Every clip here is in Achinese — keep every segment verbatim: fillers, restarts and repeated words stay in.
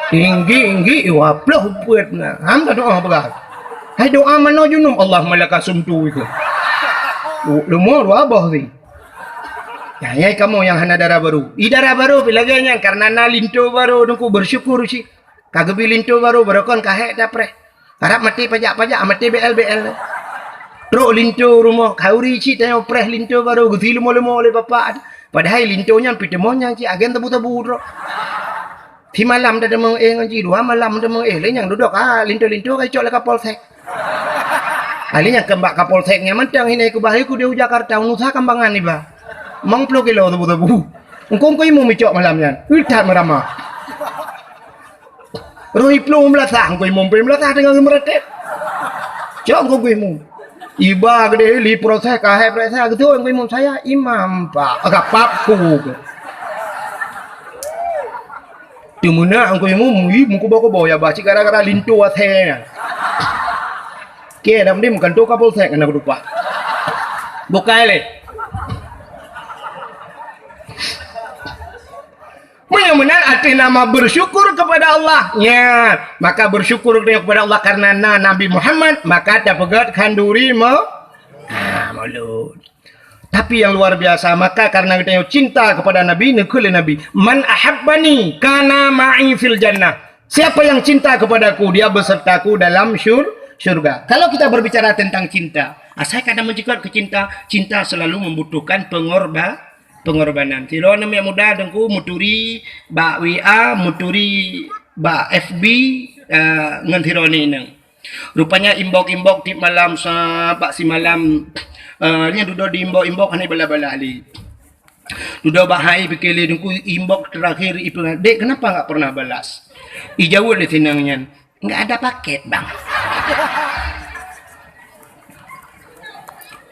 Tinggi-tinggi, waploh peuet na. Ham ka doa peugah. Hai doa manoe junub, Allahumma laka sumtu itu. Leumo dua boh si. Nah, nyai kamoe nyang hana dara barô. I dara barô pi lagèe nyan, karena na linto barô, Teungku, bersyukur cit. Ka geubri linto barô, barô kon ka hék tapreh. Karab maté pajak-pajak, maté B L B L. Trok linto rumoh, khauri cit tanyoe preh linto barô, geusi leumo-leumo lé bapak. Padahai linto nyan pih teumoh nyan cit agen tabu-tabu trok. Simalam tadeungoe ngon jih, dua malam tadeungoe, lé nyang dudoe ka linto-linto ka icok lé Kapolsek. Ahli nyang keumbak Kapolsek nyan mantong hina ikuba hu di Jakarta, unusa kambangan iba. Mong ploh kilo tabu-tabu. Engkong-kong imum icok malam nyan. Ui, that meurama. Roh iplueng meulasah, engkau imum pih meulasah teungoh geumeuratéb. Cok engkau imum. Iba geudeh li proses kahai proses geutu engkau imum saya imam pak. Agak pap ku. Teumeunak engkau imum, ih, meukubo-kubo ya bah cit gara-gara linto asai nyan. Oke, dah mending meukanto Kapolsek kena keudupah. Bukai lé. Meunyoe meunan arti nama bersyukur kepada Allah. Nya, maka bersyukur kepada Allah karena na Nabi Muhammad, maka tapeugöt khanduri mo-, ah, maulud. Tapi yang luar biasa, maka karena geutanyoe cinta kepada Nabi, neukheun lé Nabi, "Man ahabbani kana ma'i fil jannah." Siapa yang cinta kepadaku, dia besertaku dalam syur-, syurga. Kalau kita berbicara tentang cinta, asai ka na meucikot keu cinta, cinta selalu membutuhkan pengorba-, pengorbanan. Sidroe aneuk muda Teungku meuturi bak W A, meuturi bak F B, eh, ngon sidroe aneuk inong. Rupanya inbox-inbox tiep malam sa-, bak simalam, eh, nyan dudoe di inbox-inbox hana ibalas-balas lé. Dudoe bak hai pike lé Teungku inbox terakhir ipeugah, "Dek, kenapa nggak pernah balas?" Ijaweueb lé si inong nyan, "Nggak ada paket, Bang."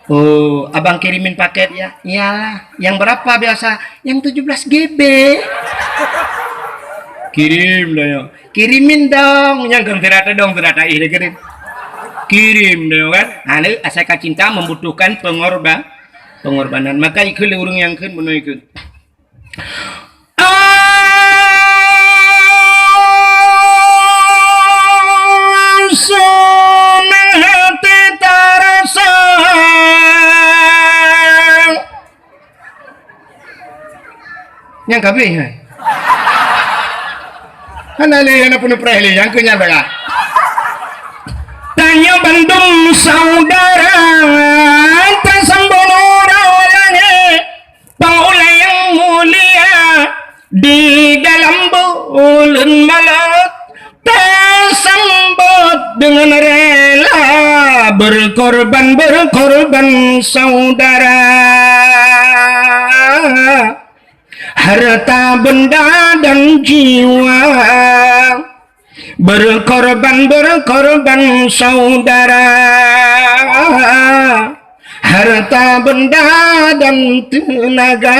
"Oh, abang kirimin paket ya?" "Iyalah." "Yang berapa biasa?" "Yang tujuh belas G B." "Kirim dah ya." "Kirimin dong." Nyang kan sirata dong, sirata ih dia kirim. Kirim dah ya kan. Nah, ni asai ka cinta membutuhkan pengorba-, pengorbanan. Maka ikheun lé ureueng nyang kheun meunoe kheun. Langsung hati terasa. Nyang kabeh hai. Hana lé hana peunuh preh lé nyang keu nyan bagai. Tanyoe bandum saudara tasambot uroe langét. Pang ulèe nyang mulia, di dalam buleuen Maulud, tasambot deungon rela, berkorban, berkorban saudara. Harta benda dan jiwa, berkorban, berkorban saudara. Harta benda dan tenaga.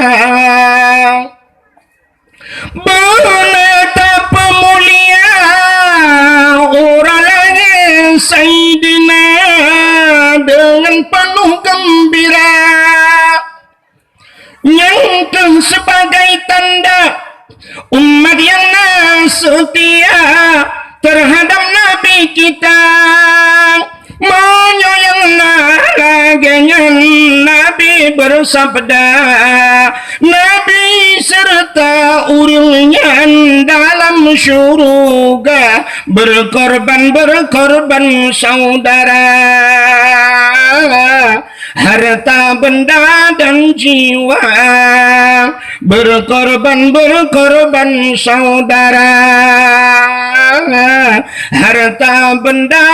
Beuna tapeumulia uroe langét Saidina deungon peunoh geumbira. Nyan kheueh sibagai tanda umat nyang na seutia teuhadab Nabi kita. Meunyoe nyang na lagèe nyan, Nabi beusabda, Nabi seureuta ureueng nyan dalam syeuruga, berkorban, berkorban saudara. Harta benda dan jiwa, berkorban, berkorban saudara. Harta benda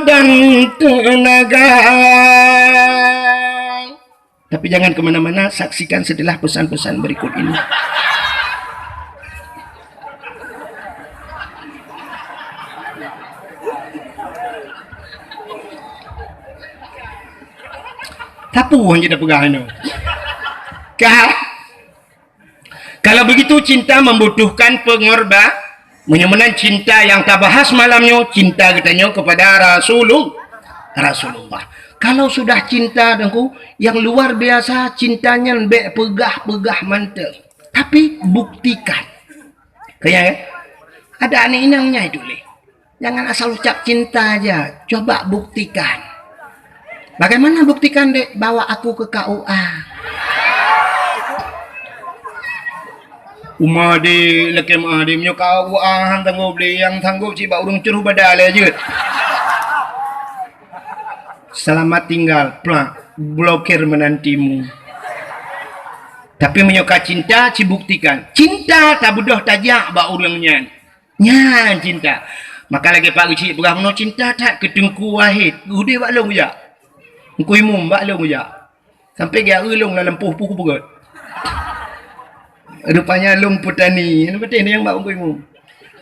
dan tenaga. Tapi jangan kemana-mana, saksikan setelah pesan-pesan berikut ini. Sapeue nyang jipeugah nyoe? Ka? Kalau begitu, cinta membutuhkan pengorba-, meunyoe meunan cinta nyang tabahas malam nyoe, cinta geutanyoe kepada Rasulul-, Rasulullah. Kalau sudah cinta, Teungku, yang luar biasa cinta nyan bèk peugah-peugah mantong. Tapi buktikan. Kaya, ya? Ada aneuk inong nyan itu leh. Jangan asal ucap cinta aja, coba buktikan. Bagaimana buktikan, Dek? Bawa aku ke K U A. Uma deh, lakée meuah deh, meunyoe K U A han sanggob lé, nyang sanggob cit bak ureuëng ceuruh bada lé jeuet. Selamat tinggal, plak, blokir menantimu. Tapi meunyoe ka cinta, cibuktikan. Cinta tabeudôh tajak bak ureuëng nyan. Nyan cinta. Maka lagée Pak Geuchik peugah, meunoe cinta that keu Teungku Wahid. Udeb bak lôn kujak. Teungku Imum bak lôn kujak. Sampai geujak eu lôn lam lampôh puih kupeugét. Rupanya lôn peutani. Nyan beutôi nyang bak Teungku Imum.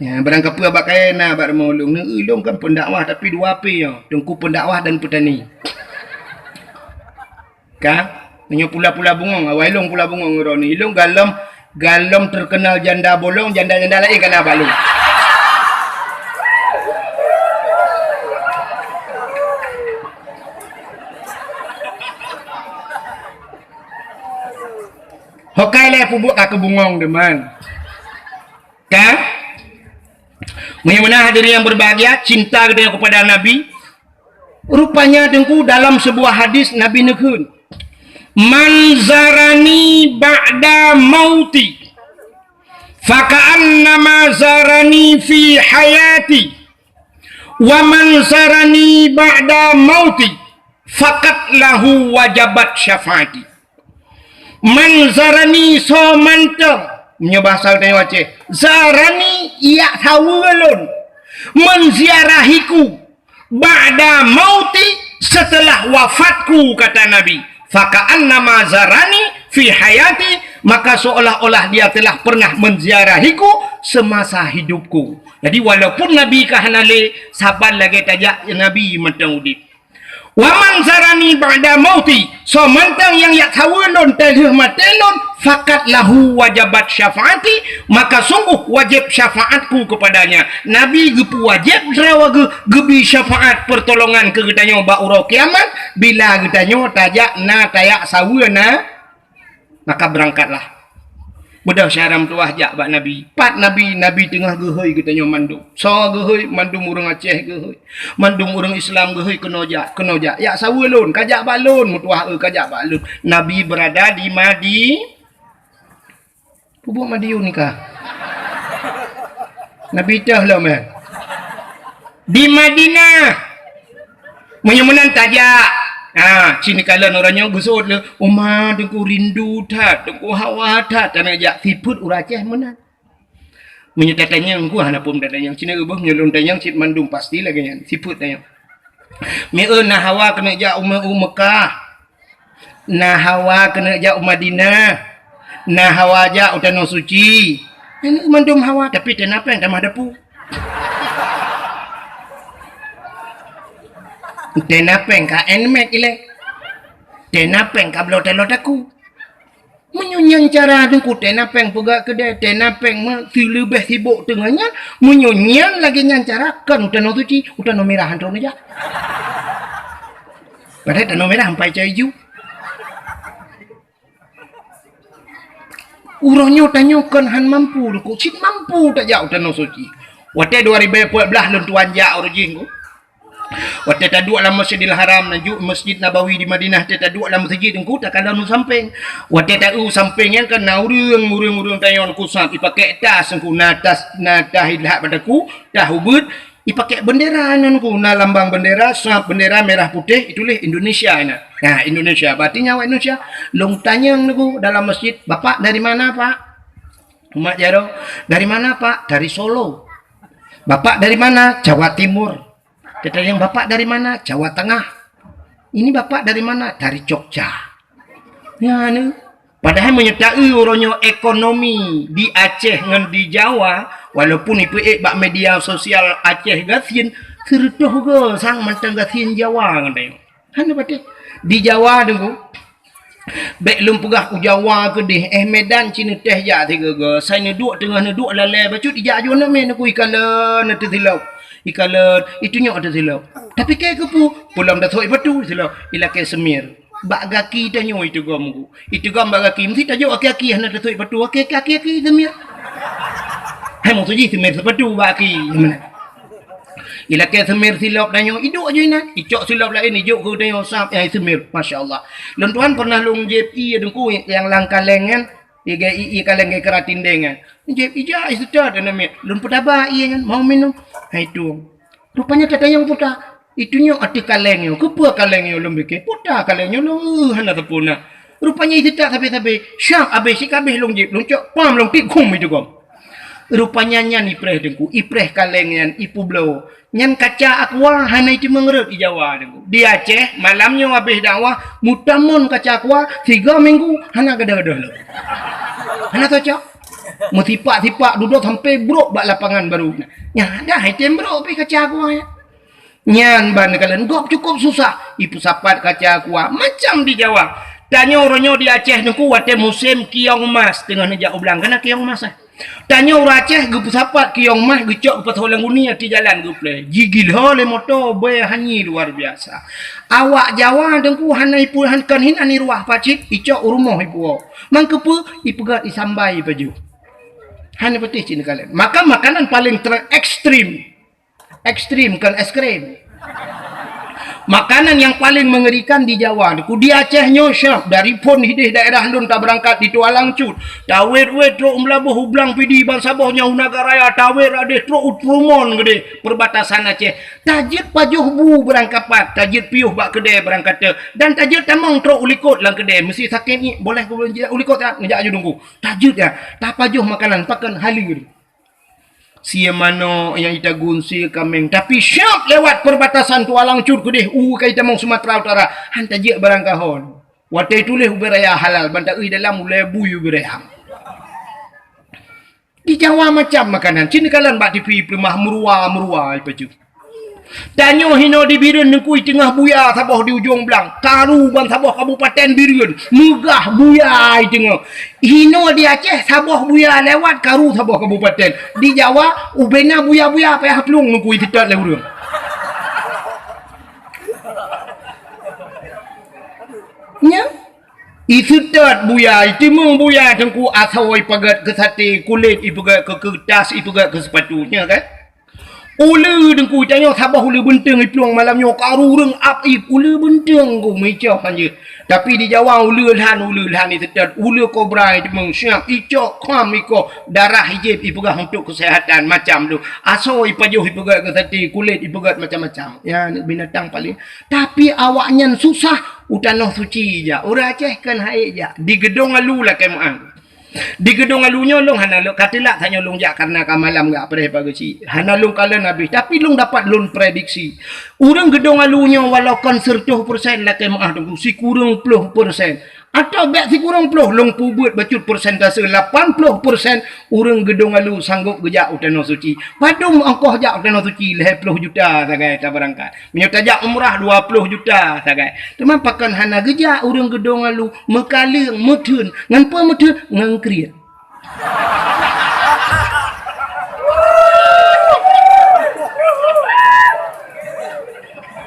Ya, barang kapeue bak kayée na bak rumoh lôn. Neu eu lôn kan pendakwah tapi dua P nyoe. Teungku pendakwah dan peutani. Ka? Meunyoe pula-pula bungong, awai lôn pula bungong uroe nyoe. Ilôn galom, galom terkenal janda bolong, janda-janda laén ka na bak lôn. Hokai lé pubuet ka keu bungong deman. Ka? Meunyoe meunan hadirin yang berbahagia, cinta geutanyoe kepada Nabi, rupanya Teungku dalam sebuah hadis Nabi neukheun, "Man zarani ba'da mauti, faka'annama zarani fi hayati, wa man zarani ba'da mauti, faqad lahu wajabat syafaati." Man zarani soe mantong, meunyoe bahasa geutanyoe Aceh, zarani yak saweue lôn, menziarahiku, ba'da mauti, setelah wafatku, kata Nabi, faka'annama zarani fi hayati, maka seolah-olah dia telah pernah menziarahiku semasa hidupku. Jadi walaupun Nabi ka hana lé, saban lagée tajak Nabi mantong udeb. Wa man zarani ba'da mauti, soe mantong nyang yak saweue lôn teulheueh maté lôn, faqad lahu wajabat syafaati, maka sungguh wajéb syafaatku kepadanya. Nabi geupeuwajéb droe geu-, geubi syafaat pertolongan keu geutanyoe bak uroe kiamat, bila geutanyoe tajak na tayak saweue na Maka beurangkatlah. Beudôh syedara meutuwah jak bak Nabi. Pat Nabi, Nabi teungoh geuhôi geutanyoe mandum. Soe geuhôi? Mandum ureuëng Aceh geuhôi. Mandum ureuëng Islam geuhôi keunoe jak, keunoe jak. Jak saweue lôn, ka jak bak lôn, meutuwah eu ka jak bak lôn. Nabi beurada di Madi-, pubuet Madiun nikah. Nabi teuh lom, eh. Di Madinah. Meunyoe meunan tajak. Ha, cit kalon uroe nyoe geuseuôt lé, "Uma, Teungku rindu that, Teungku hawa that." Taneuk jak sifeuet ureuëng Aceh meunan. Meunyoe tatanyong, ku hana peue tatanyong. Cit na ubah meunyoe lôn tanyong cit mandum pasti lagée nyan. Sifeuet tanyong. Mieu na hawa keuneuk jak u Me-, u Mekah. Na hawa keuneuk jak u Madinah. Na hawa jak u Tanoh Suci. Nyan mandum hawa, tapi teuh na péng tamah dapu. Teuh na péng ka handmade ilée. Teuh na péng ka bloe taloe takue. Meunyoe nyan cara Teungku, teuh na péng peugah keudée, teuh na péng me-, sileubeh sibok teungoh nyan, meunyoe nyan lagée nyan cara, kon u Tanoh Suci, u Tanoh Mirah han troh neujak. Padahai Tanoh Mirah ampai cai ju. Uroe nyoe tanyoe kon han mampu, Teungku, cit mampu tajak u Tanoh Suci. Watée dua ribu empat belas lôn tuan jak uroe jih, Teungku. Watée taduek lam Masjidil Haram, na jok Masjid Nabawi di Madinah, watée taduek lam meuseujid Teungku, takalon u sampéng. Watée ta-, u sampéng nyan kan na ureuëng, ureuëng-ureuëng tanyoe Teungku sab, ipakék tas Teungku, na tas, na tas ilhat bak takue, tas ubeuet, ipakék bendera nyan Teungku, na lambang bendera, sab bendera merah putih, ituléh Indonesia nyan. Nah, Indonesia, berarti nyan awak Indonesia. Lôn tanyong Teungku dalam masjid, "Bapak dari mana, Pak?" Umat jaroe, "Dari mana, Pak?" "Dari Solo." "Bapak dari mana?" "Jawa Timur." Tatanyong, "Bapak dari mana?" "Jawa Tengah." "Ini Bapak dari mana?" "Dari Jogja." Nyan, padahai meunyoe ta-eu uroe nyoe ekonomi di Aceh ngon di Jawa, walaupun ipeuék bak media sosial Aceh gasien, sireutôh goe sang mantong gasien Jawa ngon tanyoe. Hana patéh. Di Jawa Teungku, bék lôn peugah u Jawa keudeh, eh, Medan cit neuteh jak sigoe-goe, sai neuduek teungoh neuduek lalée bacut ijak aju aneuk miet Teungku, ikalon ateueh silop. Ikalon, itunyok ateueh silop. Tapi kée keupeue? Peulom tasôk ipatu silop, ilakée seumir. Bak gaki tanyoe itugom, Teungku. Itugom bak gaki, meusti tajok aki-aki hana tasôk ipatu, aki-aki, aki-aki seumir. Hai maksud jih seumir seupatu bak aki. Ilakée seumir silop tanyoe, iduek ju inan. Icok silop laén, ijok keu tanyoe sab, eh, seumir. Masya Allah. Lôn tuan pernah lôn jieb ié Teungku nyang lam kaleng nyan. Ié, ié kaleng geukeuratin deng nyan. Jieb ija iseutôt aneuk miet. Lôn peutaba ié nyan, mau minum. Hai tueng. Rupanya tatanyong puta. Itunyok ateueh kaleng nyoe. Keupeue kaleng nyoe lôn bike? Puta kaleng nyoe lôn, eh, hana teupuna. Rupanya iseutôt sabe-sabe. Syab abéh sikabéh lôn jieb, lôn cok pam lôn tieb khum itu gom. Rupanya nyan ipreh Teungku, ipreh kaleng nyan, ipeubloe. Nyan kaca aqua hana iteumé rhot di Jawa Teungku. Di Aceh, malam nyoe abéh dakwah, meutamon kaca aqua, tiga minggu hana gadoh-gadoh lom. Hana cocok. Meusipak-sipak dudoe sampai brok bak lapangan baru. Nyan dah item brok pih kaca aqua nyan. Nyan ban kalon gob cukup susah. Ipeusapat kaca aqua macam di Jawa. Tanyoe uroe nyoe di Aceh Teungku watée musém kiong mas teungoh neujak u blang. Kana kiong mas, eh? Tanyoe ureuëng Aceh geupeusapat kiong mas geucok geupasoe lam guni ateueh jalan geuplé. Jigilho lé moto bée hanyi luar biasa. Awak Jawa Teungku hana ipu-, han-, kon hinan iruwah pacit, icok u rumoh ipuwoe. Mangkeupeue ipeugét isambai pajoh. Hana patéh cit neukalon. Maka makanan paling ter-, ekstrim. Ekstrim, kon es krim. Makanan yang paling mengerikan di Jawa, Teungku, di Aceh nyoe syab, dari phon hideh daerah lôn tabeurangkat di Tualang Cut, tawet-wet trok u Meulaboh u Blang Pidie ban saboh nyoe u Nagan Raya, tawet radeh trok u Trumon Geudeh, perbatasan Aceh. Tajeuet pajoh bu beurangkapat, tajeuet piôh bak keudè beurangkate, dan tajeuet tamong trok u likot lam keudè, meusi sakét ngiek, boleh u likot nyan, neujak aju Teungku. Tajeuet nyan, tapajoh makanan, pakon haleue. Sie manok nyang itagun sie kaméng, tapi syab lewat perbatasan Tualang Cut keudeh u ka itamong Sumatera Utara, han tajeuet barang kahon. Watée tuléh ubé raya halal, ban taeu dalam ulée bui ubé raya. Di Jawa macam makanan, cit neukalon bak T V peuleumah meuruwa-meuruwa ipajoh. Tanyoe hinoe di Bireuen Teungku teungoh buya saboh di ujong blang, karu ban saboh kabupaten Bireuen, meugah buya teungoh. Hinoe di Aceh saboh buya lewat karu saboh kabupaten. Di Jawa ubena buya-buya payah plueng Teungku iseutôt lé ureuëng. Nya, iseutôt buya, itimeung buya Teungku asoe ipeugét keu saté, kulét ipeugét keu keuretas, ipeugét keu seupatu, nya kan? Uleue Teungku tanyoe saboh uleue beunteueng iplueng malam nyoe karu ureuëng ap ip uleue beunteueng ku meuicoh hanjeuet. Tapi di Jawa uleue lhan, uleue lhan iseutôt, uleue kobra iteumong siab, icok kham ikoh, darah ijieb ipeugah untuk kesehatan macam tu. Asoe ipajoh ipeugét keu saté, kulét ipeugét macam-macam. Ya, binatang paléng. Tapi awaknyan susah u tanoh suci jak. Ureuëng Aceh kan hai jak. Di Geudong Alu lakée meuáh. Di Geudong Alu nyoe lôn hana lôn ka teulak tanyoe lôn jak karena ka malam gak preh pagi cit. Hana lôn kalon habéh, tapi lôn dapat lôn prediksi. Ureuëng Geudong Alu nyoe walau kon seratus persen lakée meuáh Teungku, sikureueng ploh persen. Atau bék sikureueng ploh, lôn peubuet bacut persentase lapan ploh persen ureuëng Geudong Alu sanggop geujak u tanoh suci. Padum ongkoh jak u tanoh suci, lhée ploh juta sagai tabeurangkat. Meunyoe tajak umrah dua ploh juta sagai. Teuma pakon hana geujak ureuëng Geudong Alu, meukaleueng, meutheun. Ngon peue meutheun? Ngon kriet.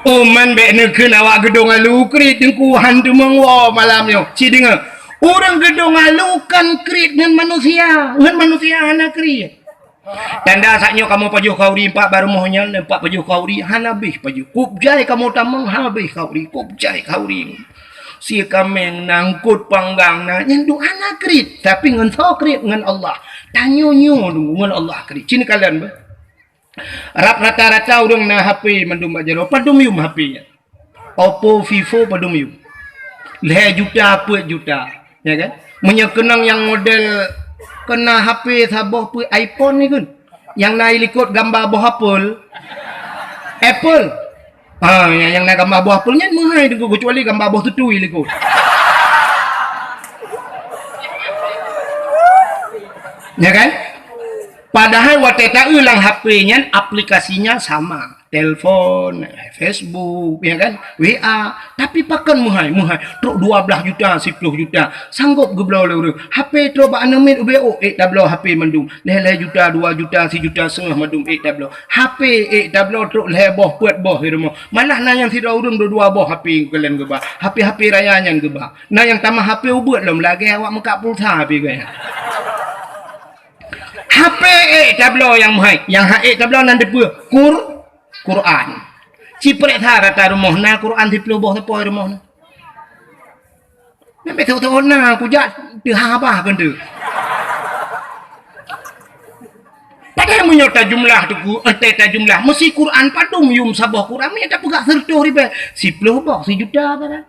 Uman bék neukheun awak Geudong Alu kriet Teungku, han teumeung woe malam nyoe. Ci deungoe. Ureuëng Geudong Alu kan kriet ngon manusia, ngon manusia hana kriet. Tanda saat nyoe kamoe pajoh khauri empat bak rumoh nyan, empat pajoh khauri, hana habéh pajoh. Kub jai kamoe tamong, hana habéh khauri, kub jai khauri. Sie kaméng na, eungkot panggang na, nyan duek hana kriet, tapi ngon soe kriet? Ngon Allah. Tanyoe nyoe ngon Allah kriet. Ci neukalon beh. Rab rata-rata ureuëng na H P mandum bak jaroe, padum yuem H P nyan. Oppo, Vivo padum yuem. Lhée juta, peuet juta, ya kan? Meunyoe keunong nyang model keu na H P saboh peuet iPhone ni kan, nyang na ilikot gamba boh apel, apple. Ha, nyang, nyang na gamba boh apel nyan meuhai Teungku, kecuali gamba boh tutui ilikot. Ya kan? Padahai watée taeu lam H P nyan aplikasinya sama. Telepon, Facebook, ya kan? W A. Tapi pakon meuhai, meuhai. Trok dua belas juta, siploh juta. Sanggop geubloe lé ureuëng. H P trok bak aneuk miet ubé, oh, ék tabloe H P mandum. Lhée-lhée juta, dua juta, sijuta seungoh mandum ék tabloe. H P ék tabloe trok lhée boh, peuet boh di rumoh. Malah na nyang sidroe ureuëng dua-dua boh H P keulen geuba. H P-H P raya nyan geuba. Na nyang tamah H P ubeuet lom lagée awak meukat pulsa H P gaya. Hapé ék tabloe nyang meuhai, nyang han ék tabloe nan dipeue? Qur-, Quran. Ci peureksa rata rumoh na Quran siplôh boh sapo rumoh na. Nyan beutôi-beutôi na kujak teuhah bah keuneuk. Padahai meunyoe tajumlah teungku, eh, tajumlah, meusi Quran padum yum saboh Quran, meunyoe tapeugah sireutôh ribée, siplôh boh, sijuta barang.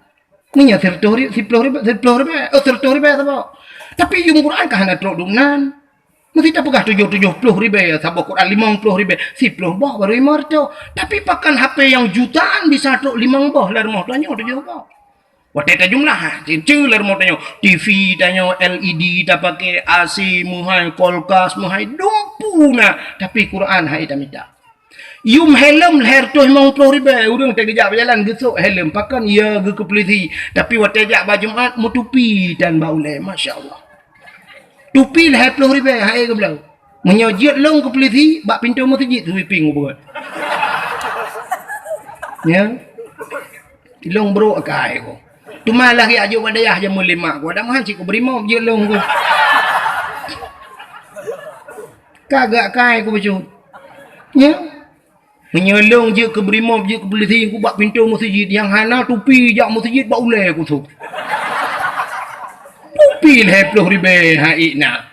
Meunyoe sireutôh ri-, siplôh ribée, siplôh ribée, oh, sireutôh ribée saboh. Tapi yum Quran ka hana trok dum nan. Meusi tapeugah tujoh, tujoh plôh ribée saboh Quran, limong plôh ribée, siplôh boh baru limong reutôh. Tapi pakon hapé nyang jutaan bisa trok limong boh lam rumoh tanyoe tujoh boh. Watée tajumlah, ceue lam rumoh tanyoe, T V tanyoe, L E D tapaké, A C meuhai, kulkas meuhai, dumpeue na, tapi Quran han ék tamita. Yum helm lhèe reutôh limong plôh ribée, ureuëng teugeujak bak jalan geusok helm, pakon ya geukeupeuleusé, tapi watée jak bak Jumat meutupi dan bak ulée, masya Allah. Tupi lhèe plôh ribée han ék geubloe. Meunyoe jeuet lôn keu peulisi bak pintoe meuseujid sweeping ubeuet. Ya. Lôn brok akai ku. Teuma lagée ajok bak dayah jameun lima ku, ada meuhan cit ku beurimong jeuet lôn ku. Ka gak akai ku bacut. Ya. Meunyoe lôn jeuet keu beurimong, jeuet keu peulisi, ku bak pintoe meuseujid nyang hana tupi jak meuseujid bak ulée kusôk. Tupi lhèe plôh ribée han ék na.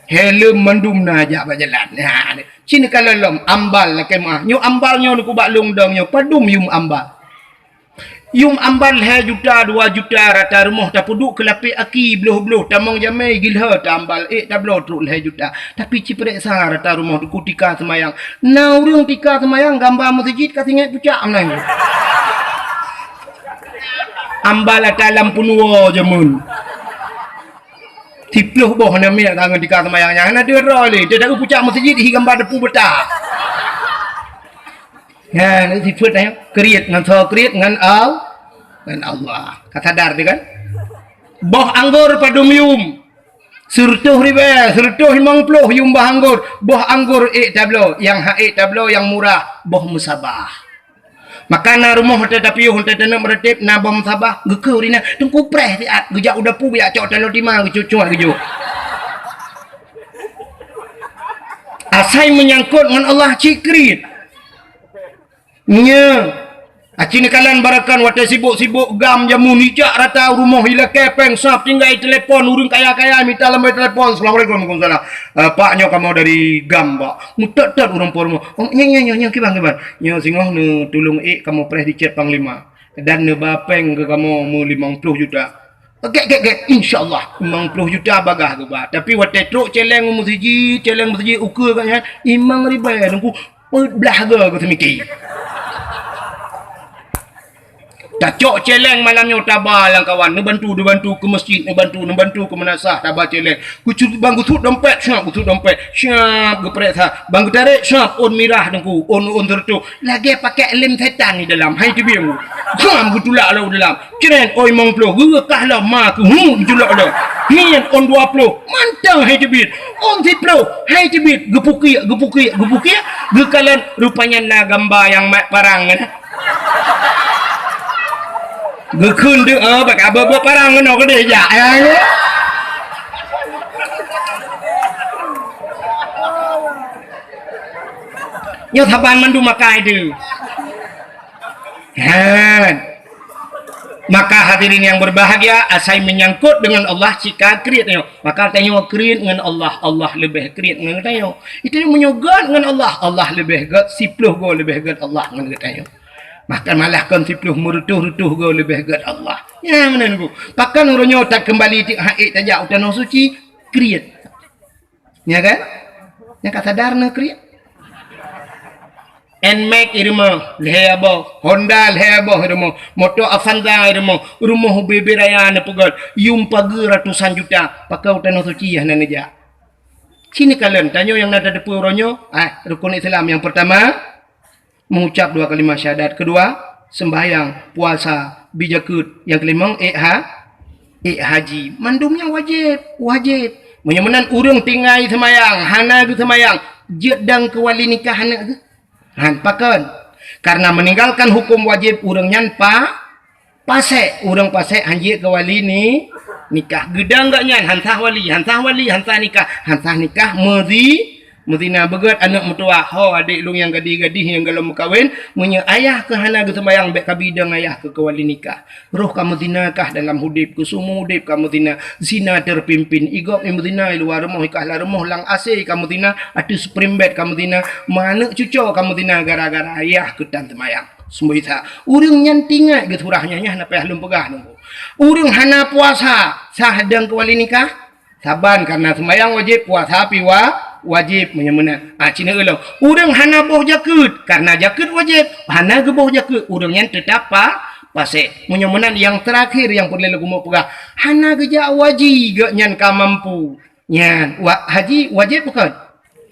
Helm mandum na jak bak jalan. Ha, ci neukalon lom ambal lakée meuah. Nyoe ambal nyoe ku bak lôn dong nyoe padum yum ambal. Yum ambal lhèe juta, dua juta rata rumoh tapeuduek keu lapék aki bloh-bloh, tamong jamé gilhé ta ambal ék tabloe trok lhèe juta. Tapi ci peureksa rata rumoh teungku tika seumayang. Na ureuëng tika seumayang gamba meuseujid ka singét pucak meunan. Ambal ata lam peunuwoe jameun. Siplôh boh hana miet ka ngon tika seumayang nyan hana deuh droe lé. Teudaku pucak meuseujid hi gamba depu beuta. Nyan sifeuet nyan kriet ngon soe kriet ngon Al-, ngon Allah. Ka sadar teuh kan? Boh anggor padum yum. Sireutôh ribée, sireutôh limong plôh yum boh anggor. Boh anggor ék tabloe, nyang han ék tabloe nyang murah, boh meusabah. Maka na rumoh teuh tapiôh teuh taneuk meuratéb na boh meusabah, geukheun ri na, teungku preh siat, geujak u dapu geujak cok taloe tima geucuet-cuet geujok. Asai meunyangkot ngon Allah cit kriet. Nya, aci neukalon barakan watée sibok-sibok gam jameun ijak rata rumoh ilakée péng sab tinggai telepon ureuëng kaya-kaya mita lambai telepon, "Assalamualaikum." "Waalaikumsalam." "Eh, Pak, nyoe kamoe dari gam, Pak." Meutot-tot ureuëng po rumoh. "Oh, nyoe, nyoe, nyoe, nyoe, kiban, kiban." "Nyoe singoh neutulông ék kamoe preh di Cét Panglima. Dan neuba péng keu kamoe meulimong plôh juta." "Gét, gét, gét, insya Allah, limong plôh juta bagah geuba." Tapi watée trok céléng u meuseujid, céléng meuseujid ukeue gobnyan, limong ribée teungku, peuet blaih goe geuseumiki. Tacok céléng malam nyoe taba lam kawan, neubantu, neubantu keu meuseujid, neubantu, neubantu keu meunasah, taba céléng. Geucut bang geusuet dompet, siap geusuet dompet, siap geupeuriksa. Bang geutarek, siap ôn mirah teungku, ôn, ôn sireutôh. Lagée pakai lem setan di dalam, hai teubieng. Gam geutulak lom dalam. Cret, ôn limong plôh, geureukah lom ma keuh, hu, geutulak lom. Hiet, ôn dua plôh, mantong hai teubiet. Ôn siplôh, hai teubiet, geupukiek, geupukiek, geupukiek, geukalon rupanya na gamba nyang mat parang nyan. Geukheun deuk, eh, bak abah-abah parang keunoe keudeh jak, ya, ya. Nyoe saban mandum makai tu. Kan? Maka hadirin yang berbahagia, asai menyangkut dengan Allah, cika kriet nyoe. Maka tanyoe kriet ngon Allah, Allah leubeh kriet ngon tanyoe. Itu meunyoe gét ngon Allah, Allah leubeh gét, siplôh goe leubeh gét Allah ngon geutanyoe. Bahkan malah kon siplôh, meureutôh-reutôh goe leubeh gét Allah. Nyan meunan, Bu. Pakon uroe nyoe takeumbali tiek hak ék tajak u tanoh suci, kriet. Nya kan? Nya ka sadar na kriet. Nmax i rumoh, lhèe boh, Honda lhèe boh i rumoh, moto Avanza i rumoh, rumoh ubé-bé raya neupeugöt, yum pageue ratusan juta, pakon u tanoh suci hana neujak. Ci neukalon, tanyoe nyang na tateupeue uroe nyoe, ah, rukun Islam nyang peurtama, mengucap dua kalimat syahadat, keudua, sembahyang, puasa, bi jakeuet, nyang keulimong, ék ha-, ék haji. Mandum nyan wajéb, wajéb. Meunyoe meunan ureuëng tinggai seumayang, hana geuseumayang, jeuet dong keu wali nikah aneuk geuh. Han pakon. Karena meninggalkan hukum wajib ureuëng nyan pa-, pasék. Ureuëng pasék han jeuet keu wali ni-, nikah. Geudong gobnyan han sah wali, han sah wali, han sah nikah, han sah nikah meuzi-, Meuzina beugét aneuk meutuwah, ho adék lôn nyang gadih-gadih nyang golom meukawen, meunyoe ayah keuh hana geuseumbahyang, bék kabi dong ayah keuh keu wali nikah. Roh ka meuzina kah dalam udép keuh, seumeu udép ka meuzina, zina terpimpin, i gob i meuzina, i luwa rumoh, i kahla rumoh, lam asèe ka meuzina, ateueh spring bed ka meuzina, ma aneuk cuco ka meuzina gara-gara ayah keuh tan seumbahyang. Seumboi sa. Ureueng nyan tingat geusurah nyan, nyan hana payah lôn peugah nunggu. Ureueng hana puasa, sah dong keu wali nikah? Saban kareuna seumbahyang wajéb, puasa pi wa-, wajéb, meunyoe meunan. Ah, cina ulôn. Ureueng hana boh jakeuet, kareuna jakeuet wajéb, hana geuboh jakeuet, ureueng nyan teutap pa-, pasék. Meunyoe meunan nyang teurakhir nyang peureulèe lôn keumeung peugah, hana geujak haji geuh nyan ka mampu. Nyan, wa-, haji wajéb bukon?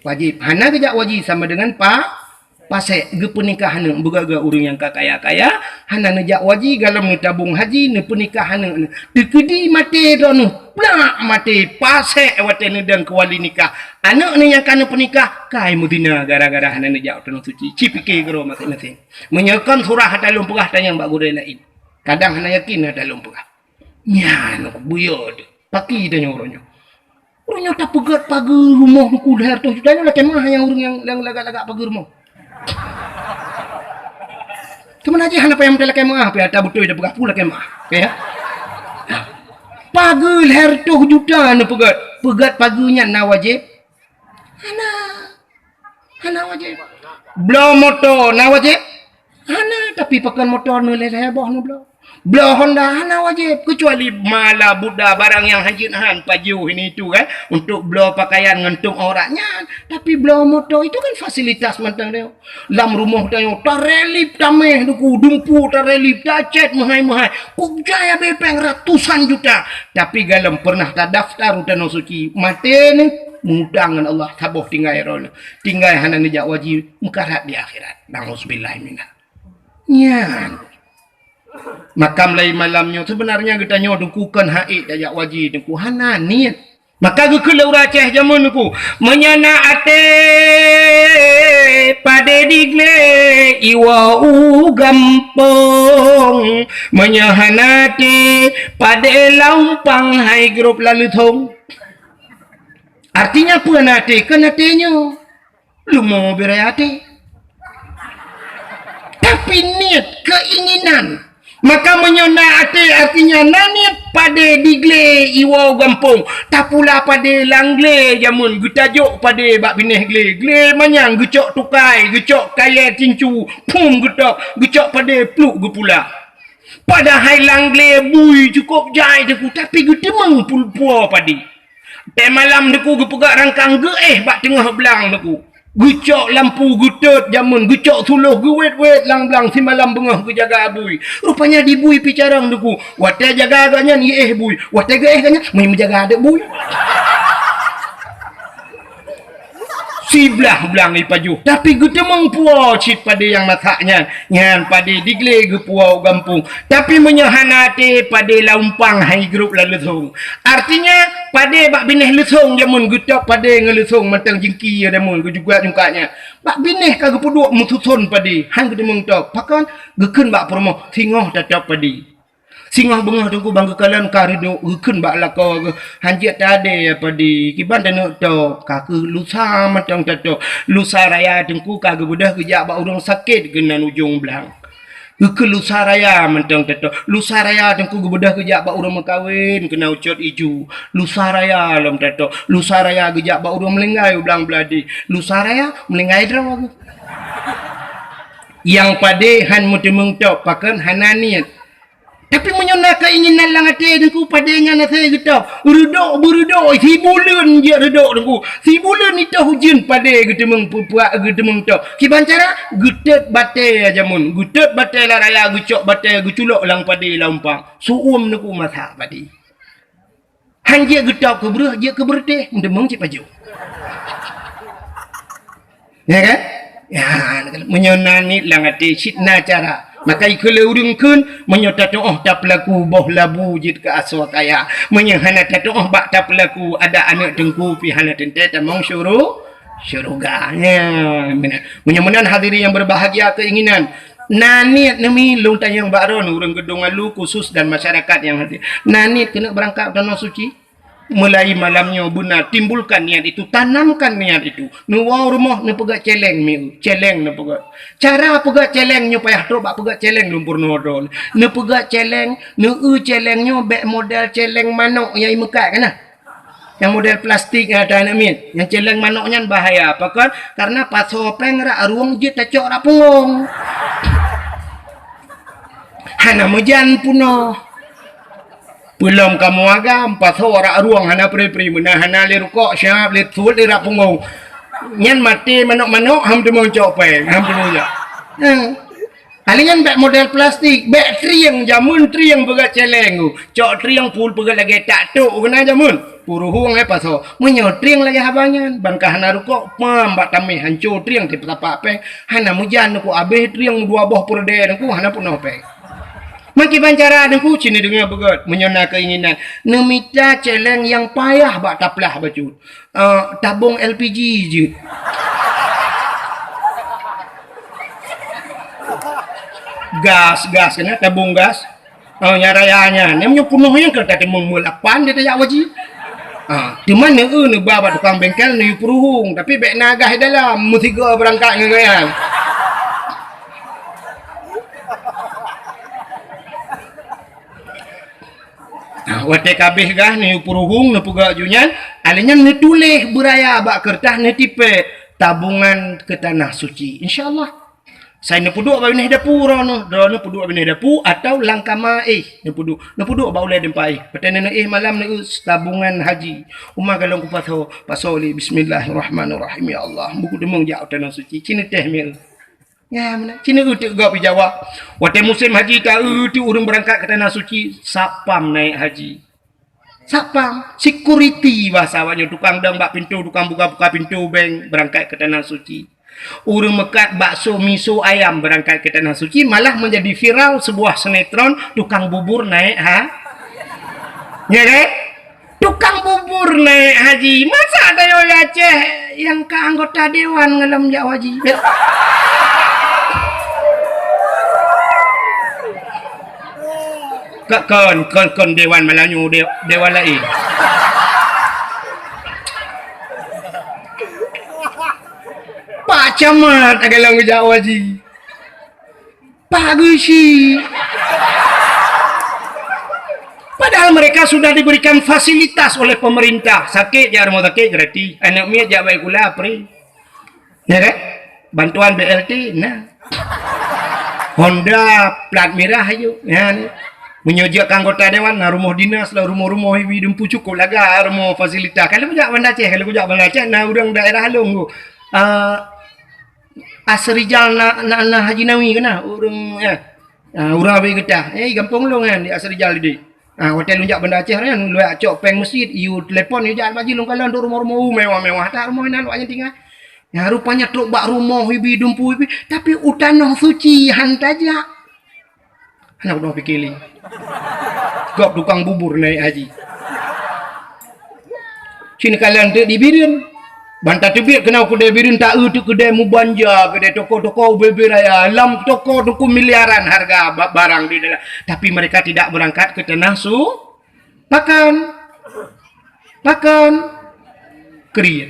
Wajéb. Hana geujak haji sama deungon pa-, pasék, geupeunikah aneuk, beugét-gét ureueng nyang ka kaya-kaya, hana neujak haji, golom neutabong haji, neupeunikah aneuk. Teukeudi maté droeneuh, plak maté, pasék watèe neudong keu wali nikah. Aneuk neuh nyang ka neupeunikah, kai meuzina gara-gara hana neujak u tanoh suci. Ci piké keudroe maséng-maséng. Meunyoe kon surah ata lôn peugah, tanyong bak gurèe laén. Kadang hana yakin ata lôn peugah. Nyan, buyô teuh. Paki tanyoe uroe nyoe. Uroe nyoe tapeugét pageue rumoh nyoe ku lhèe reutôh juta nyoe lakèe meuah nyang ureueng nyang, nyang lagak-lagak pageue rumoh. Teuma na jih hana payah meuteulakèe meuah, pih ata beutôi tapeugah peue lakèe meuah. Ya. Pageue lhèe reutôh juta neupeugét. Peugét pageue nyan na wajéb? Hana. Hana wajéb. Bloe moto na wajéb? Hana, tapi pakon moto neuh lhèe-lhèe boh neubloe. Bloe Honda hana wajéb, keucuali mala buda barang nyang hanjeuet han pajoh ini itu kan, untuk bloe pakaian ngon tueng aurat nyan. Tapi bloe moto itu kan fasilitas mantong nyoe. Lam rumoh tanyoe tarelip taméh nyoe ku, dumpeue tarelip, tacèt meuhai-meuhai. Kok jai abéh péng ratusan juta. Tapi golom pernah tadaftar u tanoh suci, maté neuh, meuutang ngon Allah, saboh tinggai droeneuh. Tinggai hana neujak haji, meukarat di akhirat. Nauzubillah minal. Nyan. Makam laén malam nyoe, sebenarnya geutanyoe teungku kon han ék tajak haji teungku, hana niet. Maka geukheun lé ureueng Aceh jameun teungku, meunyoe na até padé di glé iwoe u gampông, meunyoe hana até padé lam umpang hai grob lam leuthong. Artinya peue na até? Kon até nyoe. Leumo beuraya até. Tapi niet, keinginan. Maka meunyoe na até, artinya na niet, padé di glé iwoe gampông. Tapula padé lam glé jameun, geutajok padé bak binéh glé. Glé manyang geucok tukai, geucok kayèe tincu, phom geutôb, geucok padé pluek geupula. Padahai lam glé bui cukôp jai teungku, tapi geuteumeung pul-, puwoe padé. Tée malam teungku geupeugah rangkang geuéh bak teungoh blang teungku. Geucok lampu geutot jameun, geucok suloh geuwét-wét lam blang simalam beungoh geujaga bui. Rupanya di bui pih carông teungku. Watée jaga gobnyan iéh bui, watée geuéh gobnyan meujaga adeuek bui. Siblah blang ipajoh, tapi geuteumeung puwoe cit padé nyang masak nyan. Nyan padé di glé geupuwoe u gampông. Tapi meunyoe hana até, padé lam umpang hai grob lam leuthong. Artinya, padé bak binéh leuthong jameun geutôb padé ngon leuthong mantong jingki jameun geujugat jungkat nyan. Bak binéh ka geupeuduek meususon padé, han geuteumeung tôb. Pakon? Geukheun bak peurumoh, singoh tatôb padé. Singoh beungoh teungku ban geukalon ka reudok, geukheun bak lakoe geuh, hanjeuet tadé padé, kiban taneuk tôb, ka kheueh lusa mantong tatôb. Lusa raya teungku ka geubeudôh geujak bak ureuëng sakét keunan ujong blang. Geukheun lusa raya mantong tatôb. Lusa raya teungku geubeudôh geujak bak ureuëng meukawen keunan ucot iju. Lusa raya lom tatôb. Lusa raya geujak bak ureuëng meulinggai u blang Bladé. Lusa raya meulinggai droe geuh. Nyang padé han meuteumeung tôb, pakon hana niet. Tapi meunyoe na keinginan lam até teungku, padé nyan asai geutôb. Reudok beureudok, sibuleuen jeuet reudok teungku. Sibuleuen itôh ujeuen padé geuteumeung pupuak, geuteumeung tôb. Kiban cara? Geutot batée jameun. Geutot batée lam raya, geucok batée, geuculok lam padé lam umpang. Su'uem teungku masak padé. Han jeuet geutôb keu breueh, jeuet keu beureutéh, meuteumeung cit pajoh. Ya kan? Ya, meunyoe na niet lam até cit na cara. Maka ikheun lé ureuëng kheun, meunyoe tatuoh tapeulaku boh labu jeuet keu asoe kaya. Meunyoe hana tatuoh bak tapeulaku, adak aneuëk teungku pih hana teuntée tamong syuru-, syeuruga. Ya, meunan. Meunyoe meunan hadirin yang berbahagia keinginan, na niet neumi lôn tanyong bak droen ureuëng Geudong Alu khusus dan masyarakat yang hadir. Na niet keuneuk beurangkat u Tanoh Suci? Mulai malam nyoe beuna timbulkan niat itu, tanamkan niat itu. Neuwoe rumoh neupeugét céléng mieu, céléng neupeugét. Cara peugét céléng nyoe payah trok bak peugét céléng lôn peurunoe droe. Neupeugét céléng, neueu céléng nyoe bék model céléng manok nyang imeukat kana. Nyang model plastik nyang ada aneuk miet. Nyang céléng manok nyan bahaya. Pakon? Karena pasoe péng rak rueng jeuet tacok rak punggong. Hana meujan punoh. Peulom kamoe agam, pasoe rak rueng hana pri-pri, meunan hana lé rukok, siap lé suet lé rak punggong. Nyan maté manok-manok, ham teumong cok péng, ham teumong cok. Hah. Kali nyan bék model plastik, bék trieng, jameun trieng peugét céléng. Cok trieng pul peugét lagée tak tok keunan jameun. Puruhueng eh pasoe. Meunyoe trieng lagée haba nyan, ban ka hana rukok, pam bak taméh hanco trieng teupeutapak péng. Hana meujan neuku abéh trieng dua boh peureudée neuku hana peunoh péng. Meukiban cara neuku cit neudeungoe beugét, meunyoe na keinginan. Neumita céléng nyang payah bak taplah bacut. Eh, tabong L P G jeuet. Gas, gas keunan, tabong gas. Oh, nyang raya nyan. Nyang meunyoe peunoh nyan keu tateumong meulapan dia tajak haji. Ah, teuma neueu neuba bak tukang bengkel neuyue peuruhueng, tapi bék na gas di dalam, meusigoe beurangkat ngon gobnyan. Nah, watée ka abéh gas neuyue peuruhueng, neupeugah ju nyan, alé nyan neutuléh beuraya bak keureutah neutipée tabungan keu tanah suci. Insya Allah. Sai neupeuduek bak binéh dapu droeneuh, droeneuh peuduek binéh dapu atau lam kama éh neupeuduek. Neupeuduek bak ulée deumpah éh. Watée neuéh malam neueu tabungan haji. Uma galong kupasoe, pasoe lé bismillahirrahmanirrahim. Ya Allah, buku deungon jak u tanah suci. Cit neutéh mieu. Ya, meunan. Cit neueu teuk gob i Jawa. Watée musém haji ka eu teuk ureuëng beurangkat keu tanah suci, satpam naék haji. Satpam, security bahasa awaknyoe, tukang dong bak pintoe, tukang buka-buka pintoe bank beurangkat keu tanah suci. Ureuëng meukat bakso, miso, ayam beurangkat keu tanah suci, malah menjadi viral sebuah sinetron tukang bubur naék ha. Ya kan? Tukang bubur naék haji. Masa tanyoe di Aceh nyang ka anggota dewan ngon lom jak haji. Ka-, kon, kon, kon dewan Melanyu, de-, dewan laén. Pak Camat agalong jak haji. Pak Geuchik. Padahal mereka sudah diberikan fasilitas oleh pemerintah. Sakét jak rumoh sakét gratis. Aneuk miet jak bak sikula free. Ya kan? Bantuan B L T na. Honda plat mirah aju. Ya ni. Meunyoe jeuet keu anggota dewan na rumoh dinas lah, rumoh-rumoh ibi dumpu cukôp laga, rumoh fasilitas. Kalau jak Banda Aceh, kalau jak Banda Aceh na ureuëng daerah Along tu. Ah, Asrijal na, na, na Haji Nawi keunan, ureuëng, ya. Ah, ureuëng Abee Geutah. Eh, gampông lôn kan, di Asrijal di. Ah, watée lôn jak Banda Aceh kan, lôn jak cok péng meuseujid, yue telepon, yue jak bak jih lôn kalon dok rumoh-rumoh mewah-mewah. That rumoh inan awaknyan tinggai. Ya, rupanya trok bak rumoh ibi dumpu ibi, tapi u tanoh suci han tajak. Hana peunoh pike lé. Gob tukang bubur naék haji. Cit neukalon teuk di Bireuen. Ban tateubiet keunoe keudée Bireuen, taeu teuk keudée mubanja, keudée toko-toko ubé-bé raya. Lam toko teungku miliaran hareuga ba-, barang di dalam. Tapi mereka tidak beurangkat keu tanah su-, pakon. Pakon. Kriet.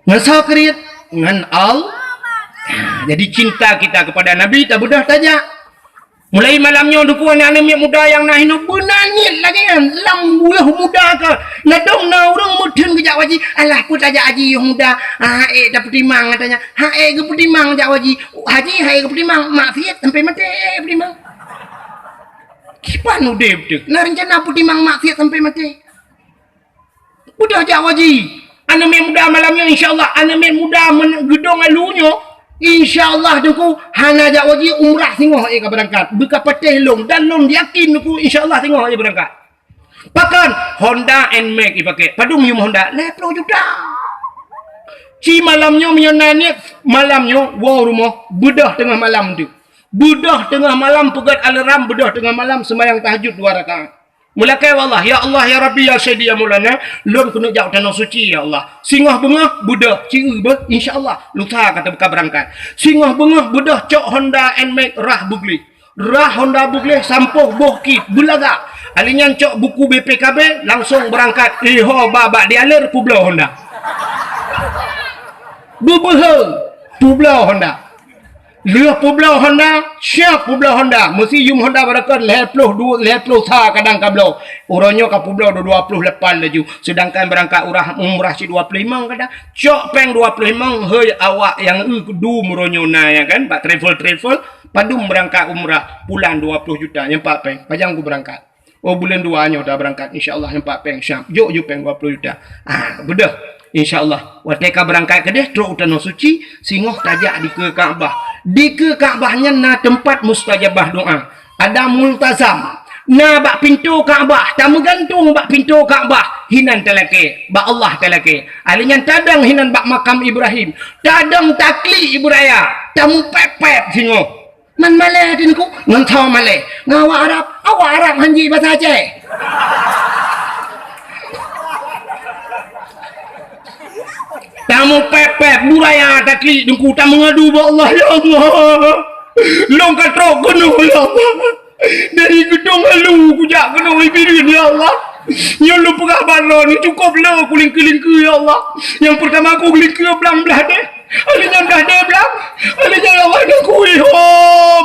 Ngon soe kriet? Ngon Allah. Jadi cinta kita kepada Nabi tabeudôh tajak. Mulai malam nyoe teungku aneuk-aneuk miet muda nyang na hinoe beuna niet lagée nyan lam yôh muda ka. Ladôm na ureuëng meutheun geujak haji, alah peue tajak haji yôh muda. Ha ék tapeutimang katanya. Ha ék geupeutimang jak haji. Haji ha ék geupeutimang, maksiet sampai maté ék geupeutimang. Kiban udeb teuh. Na reuncana peutimang maksiet sampai maté. Beudôh jak haji. Aneuk miet muda malam nyoe, insya Allah, aneuk miet muda men-, geudong alu nyoe, insya Allah teungku hana jak haji, umrah singoh ék ka beurangkat. Beuka patéh lôn dan lôn yakin teungku, insya Allah singoh ék beurangkat. Pakon? Honda Nmax ipaké. Padum yum Honda? Lhèe plôh juta. Ci malam nyoe meunyoe na niet, malam nyoe woe rumoh, beudôh teungoh malam teuh. Beudôh teungoh malam peugét alarm, beudôh teungoh malam seumayang tahajud dua rakaat. Meulakée bak Allah, "Ya Allah, ya Rabbi, ya Sayyidi, ya Maulana, lôn keuneuk jak u Tanoh Suci, ya Allah." Singoh beungoh, beudôh, ci eu beuh, insya Allah, lusa ka teuka beurangkat. Singoh beungoh, beudôh, cok Honda Nmax rhah beugleh. Rhah Honda beugleh, sampôh boh kit, beulagak. Alèh nyan cok buku B P K B, langsong beurangkat. Iho ba bak dialer peubloe Honda. Beubeuhe peubloe Honda. Lheueh peubloe Honda, siap peubloe Honda. Meusi yum Honda barokon lhèe ploh dua, lhèe ploh sa kadang ka bloe. Uroe nyoe ka peubloe dua ploh lapan laju. Seudangkan beurangkat urah umrah cit dua ploh limong kadang. Cok péng dua ploh limong, hei awak nyang eu dum uroe nyoe na, ya kan, bak travel-travel. Padum beurangkat umrah, pulang dua ploh juta, nyan pat péng. Pajan ku beurangkat? Oh, buleuen dua nyoe ta beurangkat, insya Allah, nyan pat péng siap. Jok ju péng dua ploh juta. Ah, beudôh. Insya Allah, watèe ka beurangkat keudeh, trok u Tanoh Suci, singoh tajak dikeue Ka'bah. Dikeue Ka'bah nyan na teumpat mustajabah doa. Ada multazam. Na bak pintoe Ka'bah, tameugantung bak pintoe Ka'bah, hinan talakèe, bak Allah talakèe. Alèh nyan tadong hinan bak makam Ibrahim. Tadong taklik ibu raya, tameupèp-pèp singoh. Man malèe Teungku, ngon soe malèe? Ngon awak Arab. Awak Arab han jeuet basa Aceh. Tameupèp-pèp, bu raya taklik Teungku, tameungadu bak Allah, "Ya Allah, lôn ka trok keunoe, ya Allah. Dari Geudong Alu kujak keunoe i Bireuen, ya Allah. Nyoe lôn peugah bak droeneuh, cukôp le kulingkeu-lingkeu, ya Allah. Nyang peurtama kulingkeu blang blah deh." Alèh nyan ka deh blang. Alèh nyan, ya Allah, nyang kui ho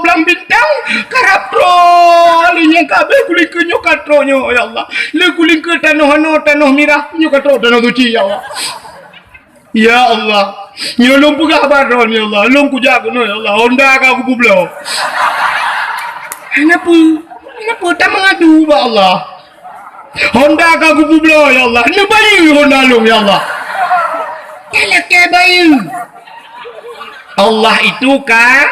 blang bintang, karab troh. Alèh nyan ka abéh kulingkeu nyoe ka troh nyoe, ya Allah. Le kulingkeu tanoh anoe, tanoh mirah, nyoe ka troh Tanoh Suci, ya Allah. Ya Allah, nyoe lôn peugah bak droeneuh, ya Allah. Lôn kujak keunoe, ya Allah. Honda ka kupeubloe. Hana peue, hana peue, tameungadu bak Allah. Honda ka kupeubloe, ya Allah. Neubayeue Honda lôn, ya Allah. Talakèe bayeue. Allah itu ka-,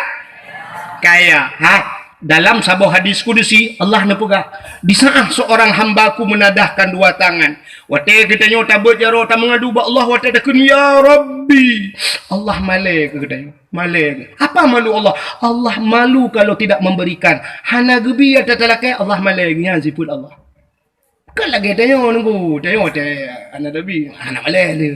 kaya. Ha, dalam saboh hadis kudusi, Allah neupeugah, "Di saat seorang hamba-Ku menadahkan dua tangan." Watèe geutanyoe tabeuet jaroe tameungadu bak Allah, watèe takheun, "Ya Rabbi," Allah malèe keu geutanyoe. Malèe. Apa malu Allah? Allah malu kalau tidak memberikan. Hana geubi ata talakèe, Allah malèe. Nyan sifeuet Allah. Kan lagèe tanyoe Teungku, tanyoe watèe hana tabi, hana malèe lé.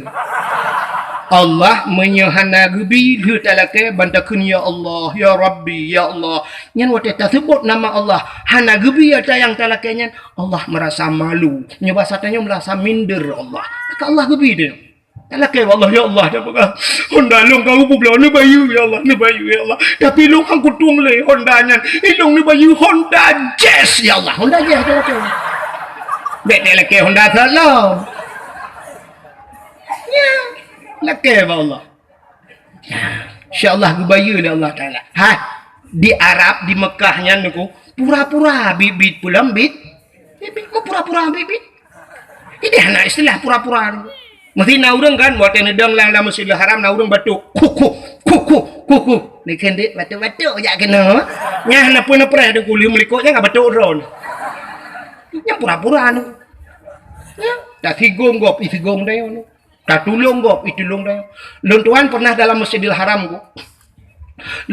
Allah meunyoe hana geubi lheueh talakèe ban takheun, "Ya Allah, ya Rabbi, ya Allah." Nyan watèe taseubut nama Allah, hana geubi ata nyang talakèe nyan, Allah meurasa malu. Nyoe basa tanyoe meurasa minder Allah. Ka Allah geubi tanyoe. Talakèe bak Allah, "Ya Allah, dah peugah Honda lôn ka kupeubloe, neubayeue, ya Allah, neubayeue, ya Allah. Tapi lôn han kutueng lé Honda nyan. Ilôn neubayeue Honda Jazz, ya Allah." Honda Jazz talakèe. Bèk talakèe Honda that lom. Ya, lakèe bak Allah. Ya, insya Allah geubayeue lé Allah Taala. Hai, di Arab, di Mekah nyan Teungku, pura-pura bit-bit pulang bit. Bit-bit, pura-pura bit-bit. Idéh hana istilah pura-pura tu. Meusti na ureueng kan, watèe neudong lam, lam Masjidil Haram, na ureueng batuk. Kuku, kuku, kuku. Neukheun dek batuk-batuk jak keunoe. Nyan hana peue neupreh Teungku, lheueh meulikot nyan ka batuk droe. Nyan pura-pura tu. Ya, tasigong gob, isigong dayah tu. Tatulông gob, itulông dayah. Lôn tuan pernah dalam Masjidil Haram Teungku.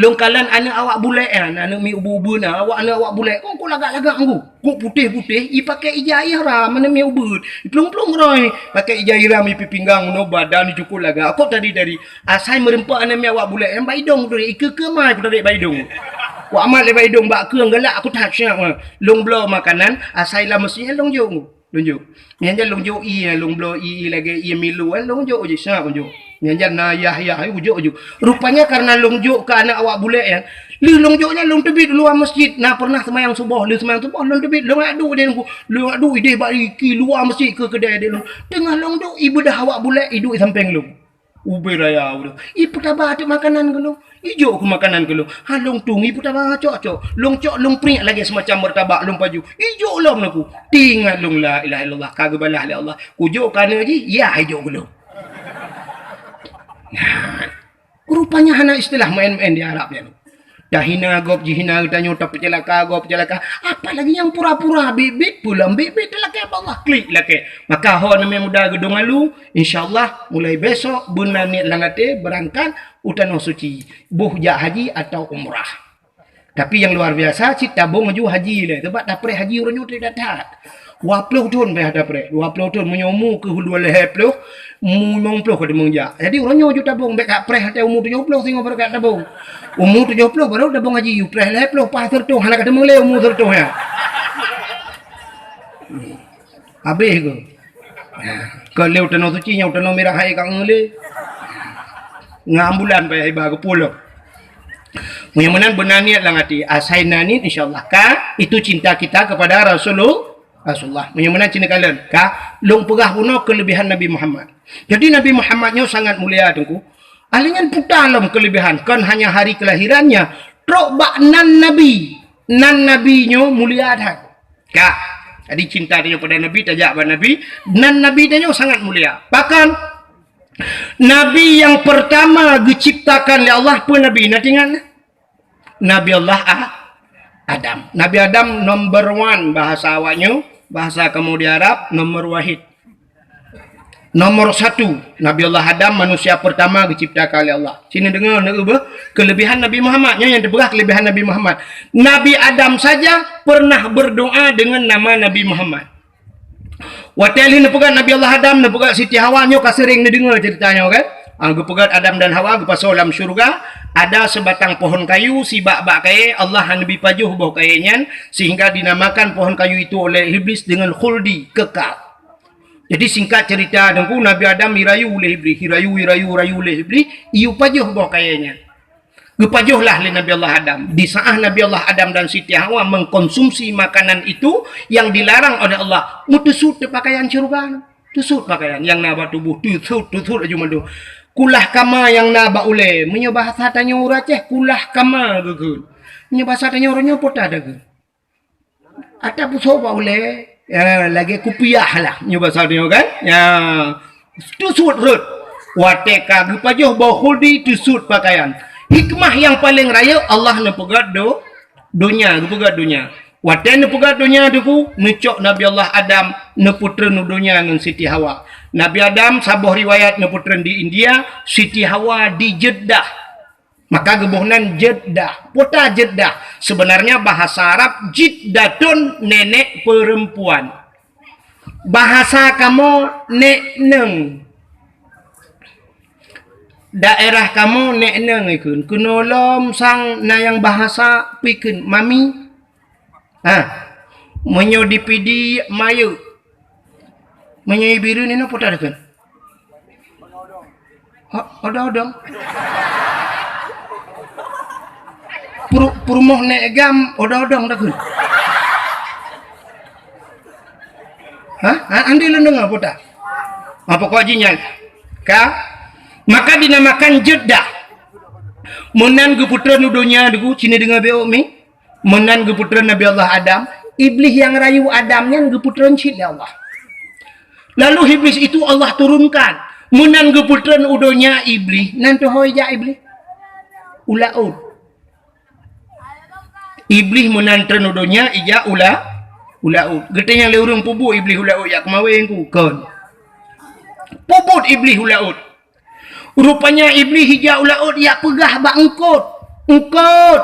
Lôn kalon aneuk awak bulèk nyan, aneuk miet ubeut-ubeut na, awak aneuk awak bulèk, oh, kok lagak-lagak Teungku. Kok putéh-putéh, ipakèk ija ihram, aneuk miet ubeut. Iplueng-plueng roh, pakèk ija ihram, ipi pinggang, unoe badan, icukôp lagak. Kok tadi-tadi, asai meureumpok aneuk miet awak bulèk nyan bak idong tu, ikeue-keue mai kutarék bak idong. Wak mat lé bak idong, bak keueng galak, aku that siap. Lôn bloe makanan, asai lam masjid, lôn jok. Lôn jok. Nyan jan lôn jok ie, lôn bloe ie, ie lagèe ie Milo, eh, lôn jok jih, siap lôn jok. Nyan jan na yah-yah, eh, jok jok. Rupanya karena lôn jok keu aneuk awak bulèk nyan, lheueh lôn jok nyan lôn teubiet luwa masjid. Na pernah seumayang suboh, lheueh seumayang suboh lôn teubiet, lôn jak duek deh Teungku. Lôn jak duek idéh bak iki luwa masjid keu keudè deh lôn. Teungoh lôn duek, ibeudoh awak bulèk, iduek sampéng lôn. Ubé raya udah. Ipeutaba ateueh makanan keu lôn. Ijok keu makanan keu lôn. Ha lôn tueng ipeutaba cok-cok. Lôn cok lôn priek lagèe seumacam martabak lôn pajoh. Ijok lom Teungku. Teuingat lôn la ilaha illallah ka geubalah lé Allah. Kujok keu aneuk jih, yah ijok keu lôn. Nah, rupanya hana istilah main-main di Arab nyan. Tahina gob jihina geutanyoe, tapeucalaka gob peucalaka. Apalagi nyang pura-pura bit-bit, pulang bit-bit talakèe bak Allah, klik lakèe. Maka ho aneuk muda Geudong Alu, insya Allah mulai besok beuna niet lam até beurangkat u Tanoh Suci, boh jak haji atau umrah. Tapi nyang luar biasa cit tabong laju haji lé, sabab tapreh haji uroe nyoe that-that. Dua ploh thon payah tapreh, dua ploh thon meunyoe umu keu dua lhèe ploh, limong ploh ka teumeung jak. Jadi uroe nyoe ju tabong, bèk ka preh watèe umu tujoh ploh singoh baru ka tabong. Umu tujoh ploh baru tabong haji, preh lhèe ploh paih seureutoh, hana ka teumeung lé umu seureutoh nyan. Habéh keu. Keu lheuh tanoh suci nyang tanoh mirah hai ka ngeulé. Ngon ambulan payah iba keu pulo. Meunyoe meunan beuna niet lam até, asai na niet, insya Allah ka, itu cinta kita kepada Rasulul-, Rasulullah. Meunyoe meunan cit neukalon, ka, lôn peugah bunoe kelebihan Nabi Muhammad. Jadi Nabi Muhammad nyoe sangat mulia, Teungku. Ahli nyan puta lom kelebihan, kon hanya hari kelahirannya, trok bak nan Nabi. Nan Nabi nyoe mulia that. Ka. Jadi cinta tanyoe pada Nabi, tajak bak Nabi, nan Nabi tanyoe sangat mulia. Bahkan Nabi yang pertama geuciptakan lé Allah peue Nabi? Na teuingat? Nabi Allah A-, Adam. Nabi Adam number one bahasa awaknyoe, bahasa kamoe di Arab nomor wahid. Nomor satu, Nabi Allah Adam manusia pertama geuciptakan lé Allah. Sini deungoe, neueu beuh, kelebihan Nabi Muhammad. Nyoe nyang teupeugah kelebihan Nabi Muhammad. Nabi Adam saja pernah berdoa dengan nama Nabi Muhammad. Watée lheueh neupeugét Nabi Allah Adam, neupeugét Siti Hawa, nyoe ka seuring neudeungoe ceurita nyoe kan? Ah, geupeugét Adam dan Hawa geupasoe lam syeuruga, ada sebatang pohon kayu, sibak bak kayée, Allah hana neubi pajoh boh kayée nyan, sehingga dinamakan pohon kayu itu oleh Iblis dengan khuldi, kekal. Jadi singkat cerita, Teungku, Nabi Adam jirayu lé Iblis, jirayu, jirayu, rayu lé Iblis, iyue pajoh boh kayée nyan. Geupajoh lah lé Nabi Allah Adam. Di saat Nabi Allah Adam dan Siti Hawa mengkonsumsi makanan itu yang dilarang oleh Allah, meuteusut teuh pakaian syeuruga. Teusut pakaian nyang na bak tuboh, teusut, teusut laju mandum. Kulah kama nyang na bak ulée. Meunyoe bahasa tanyoe ureuëng Aceh, kulah kama geukheun. Meunyoe bahasa tanyoe uroe nyoe peue teuh geukheun. Ata peusoe bak ulée, ya, lagée kupiah lah, nyoe basa nyoe kan? Ya, teusut rhot. Watée ka geupajoh boh khuldi, teusut pakaian. Hikmah nyang paleng rayeuk, Allah neupeugét do-, donya, geupeugét donya. Watée neupeugét donya, Teungku, neucok Nabi Allah Adam neupeutreun u donya ngon Siti Hawa. Nabi Adam, saboh riwayat, neupeutreun di India, Siti Hawa di Jeddah. Maka geuboh nan Jeddah. Peue teuh Jeddah? Sebenarnya bahasa Arab jiddatun, nenek perempuan. Bahasa kamoe nek neueng. Daerah kamoe nek neueng ikheun. Keunoe lom sang na nyang bahasa peue ikheun, mami. Ha. Meunyoe di Pidie, mayeuek. Meunyoe di Bireuen inoe peue teuh geukheun? Ho-, odong-odong. Peurumoh nek gam, odong-odong teuh geukheun. Ha? Ha, andi lôn deungoe peue teuh? Ha, pokok jih nyan. Ka? Maka dinamakan Jeddah. Meunan geupeutreun u donya, Teungku, sini deungoe beuh mi. Meunan geupeutreun Nabi Allah Adam, Iblih nyang rayu Adam nyan geupeutreun cit lé Allah. Lalu Iblih itu Allah turunkan. Meunan geupeutreun u donya Iblih, nan teuhôi jak Iblih? U laôt. Iblih meunan treun u donya, ijak u la-, u laôt. Geutanyong lé ureuëng, peubuet Iblih u laôt jak keumawén ku? Kon. Peubuet Iblih u laôt. Rupanya Iblih ijak u laôt jak peugah bak eungkôt, "Eungkôt,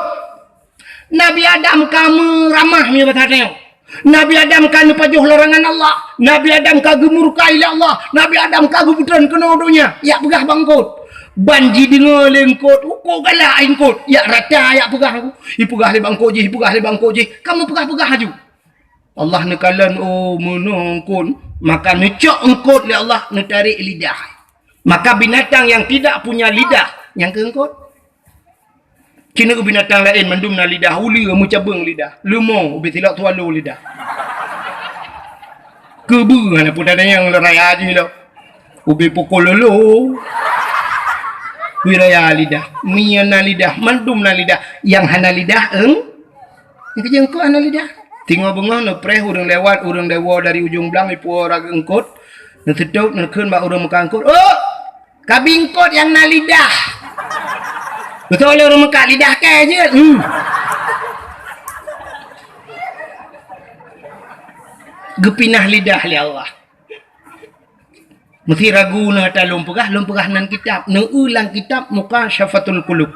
Nabi Adam ka meuramah meunyoe basa tanyoe. Nabi Adam ka neupajoh larangan Allah. Nabi Adam ka geumurka lé Allah. Nabi Adam ka geupeutreun keunoe donya." Jak peugah bak eungkôt. Ban jideungoe lé eungkôt, "Uko galak eungkôt." Jak rata jak peugah, ipeugah lé bak eungkôt jih, ipeugah lé bak eungkôt jih. Ka meupeugah-peugah laju. Allah neukalon, oh, meunoe eungkôt, maka neucok eungkôt lé Allah, neutarek lidah. Maka binatang yang tidak punya lidah, nyang keu eungkôt. Ci na binatang laén mandum na lidah, uleue meucabeueng lidah, leumo ubé silok swallow lidah. Keubeue hana peue tatanyong lé raya jih lom. Ubé pukul lolo. Wiraya lidah, mie na lidah, mandum na lidah. Nyang hana lidah, eung-, nyang keujeueng eungkôt hana lidah. Singoh beungoh neupreh ureuëng lewat, ureuëng deungoe dari ujong blang ipuwoe raga eungkôt, neuseutôt, neukheun bak ureuëng meukat eungkôt, "Oh, kabi eungkôt nyang na lidah." Beutôi lé ureuëng meukat, lidah kèe jeuet. Hmm. Geupinah lidah lé Allah. Meusti ragu na ata lôn peugah, lôn peugah nan kitab. Neueu lam kitab Mukasyafatul Qulub.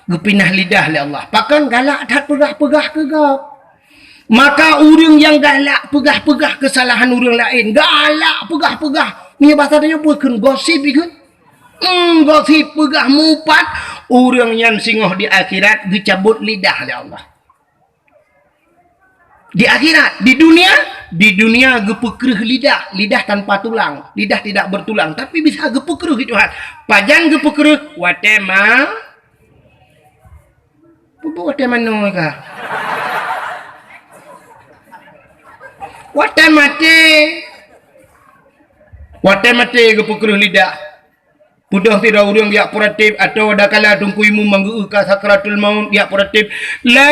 Geupinah lidah lé Allah. Pakon galak that peugah-peugah keu gob. Maka ureuëng nyang galak peugah-peugah keusalahan ureuëng laén, galak peugah-peugah, meunyoe basa tanyoe peue kheun, gosip ikheun. Hmm, gosip peugah mupat, ureuëng nyan singoh di akhirat geucabot lidah lé Allah. Di akhirat, di dunia, di dunia geupeukreuh lidah, lidah tanpa tulang, lidah tidak bertulang, tapi bisa geupeukreuh Tuhan. Pajan geupeukreuh? Watée ma, peue watée manoe ka? Watée maté. Watée maté geupeukreuh lidah. Peudeuh sidroe ureuëng jak peuratéb, atau dakala Teungku Imum manggeu ka sakratul maut jak peuratéb, "La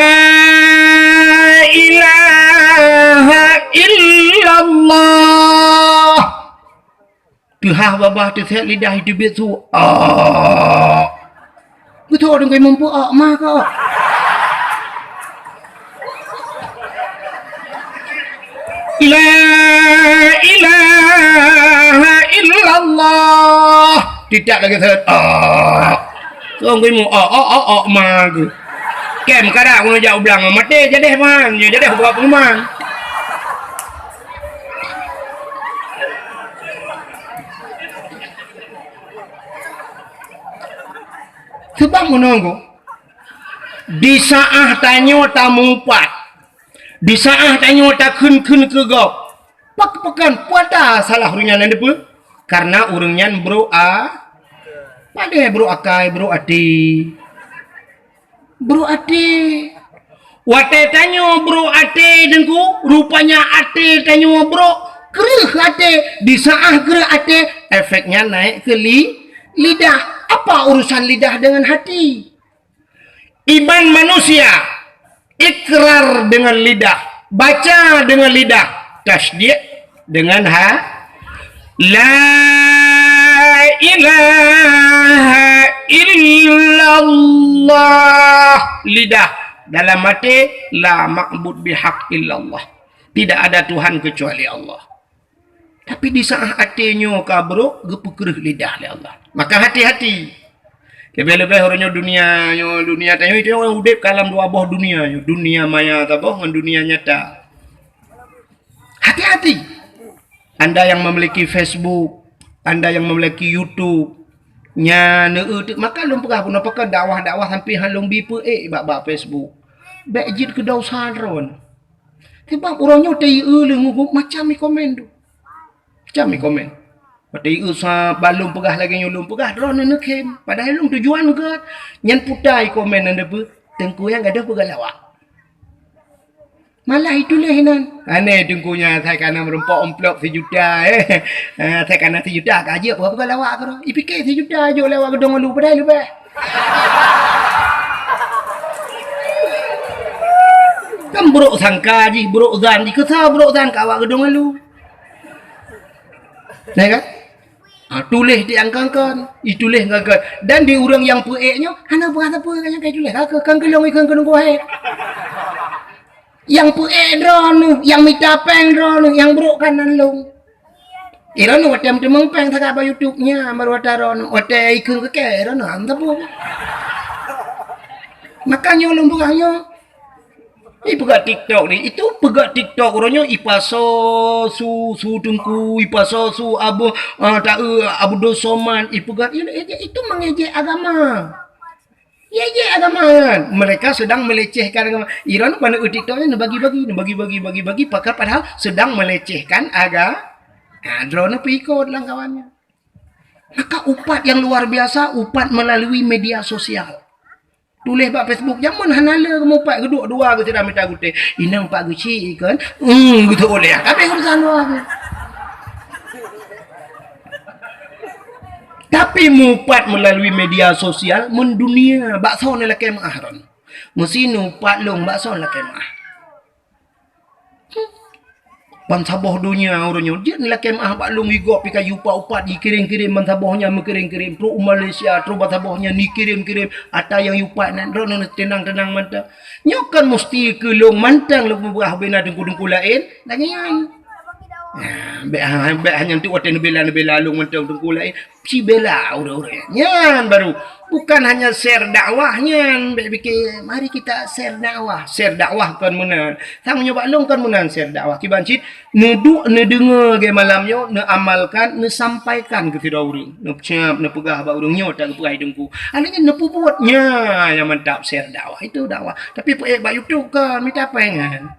ilaha illallah." Teuhah babah teusét lidah itu biet su. Ah. Beutôi Teungku Imum peuok mah kok. La ilaha illallah. Tidak lagi set. Oh. Kong gui mu oh oh oh oh ma gui. Kem kada guna jak ublang maté jadeh man, ya jadeh buat pengumuman. Sebab menunggu di saat tanyoe tamupat, di saat tanyoe takheun-kheun keu gob, pak pekan puata salah ureuëng nyan depe? Karena ureuëng nyan brok a, padahai brok akai, brok até. Brok até. Watée tanyoe brok até Teungku, rupanya até tanyoe brok, kreueh até, di saat kreueh até, efeknya naik ke li, lidah. Apa urusan lidah dengan hati? Iman manusia, ikrar dengan lidah, baca dengan lidah, tasdik dengan ha. La ilaha illallah, lidah, dalam hati, la ma'bud bihaq illallah. Tidak ada Tuhan kecuali Allah. Tapi di saat até nyoe ka brok, geupeukreuh lidah lé Allah. Maka hati-hati. Leubeh-leubeh uroe nyoe dunia nyoe, dunia tanyoe, itu orang udeb ka lam dua boh dunia nyoe. Dunia maya saboh ngon dunia nyata. Hati-hati. Anda yang memiliki Facebook, anda yang memiliki YouTube, nyan, eh, eh, maka lôn peugah bunoe pakai dakwah-dakwah sampai han lôn bi peuék bak, bak Facebook. Bék jeuet keu dosa droen. Sebab uroe nyoe teu-eu lé ngugup macam i komen tu. Macam i komen. Watée eu sa balom peugah lagée nyoe lôn peugah, droeneuh neukhém. Padahai lôn tujuan gét. Nyan puta i komen nan deube, Teungku nyang gadôh peugah lawak. Malah ituléh nan. Aneh Teungku nyan, sai kana meurumpok amplop sijuta, eh. Ah, sai kana sijuta ka jeuet peugah lawak keudroe. Ipike sijuta jok lewat geudong alu padahai leubeh. Kan brok sangka jih, brok zan jih, keusa brok zan ka awak geudong alu. Ya kan? Ha, tuléh di angkangkan, ituléh angkangkan. Dan di ureuëng nyang peuék nyoe, hana peugah sapeue nyang ka ituléh. Ka keu, kan keu lôn ikheun keu nunggu hai. Nyang peuék droeneuh, nyang mita péng droeneuh, nyang brok kan nan lôn. Droeneuh watée meuteumong péng sagai bak YouTube nyan, baru watée droeneuh, watée ikheun keu kée, droeneuh han sapeue. Maka nyoe lôn peugah nyoe. Ih, peugah TikTok ni, itu peugah TikTok uroe nyoe ipasoe su, su Teungku, ipasoe su Abu, ah, ta, eh, Abdul Somad, ipeugah, itu mengejek agama. Ejek agama nyan. Mereka sedang melecehkan agama. Iran mana TikTok nyan bagi-bagi, bagi-bagi, bagi-bagi, pakar padahal sedang melecehkan aga-, ha, droeneuh peuikot lam kawan nyan. Maka upat yang luar biasa, upat melalui media sosial. Tuléh bak Facebook, jameun hana le geumupat geuduek dua geusidang mita gutée. Inong pat geuchik ikon, hmm, geutuléh. Kabeh urusan dua. Tapi mupat melalui media sosial, mendunia, bak soe neulakée meuah ron. Meusi nupat lôn bak soe neulakée meuah. Bansaboh donya uroe nyoe jeuet neulakée meuah bak lôn igop pih ka yupat-upat jikirém-kirém bansaboh nyan meukirém-kirém trok u Malaysia, trok bansaboh nyan nikirém-kirém ata nyang yupat nan droeneuh teunang-teunang mantong. Nyoe kan musti keu lôn mantong lôn peugah bina teungku-teungku laén lagée nyan. Nah, bék ha-, bék hanya tu watée neubela-neubela lôn mantong teungku laén. Sibela ureuëng-ureuëng nyan baru. Bukan hanya share dakwah nyan, bék pike, mari kita share dakwah. Share dakwah kon meunan. Sang nyoe bak lôn kon meunan share dakwah. Kiban cit neuduek neudeungoe lagée malam nyoe, neuamalkan, neusampaikan keu sidroe ureuëng. Neucap, neupeugah bak ureuëng nyoe tak geupeugah teungku. Akhirnya neupeubuet nya nyang mantap share dakwah. Itu dakwah. Tapi peuék bak YouTube kon mita péng nyan.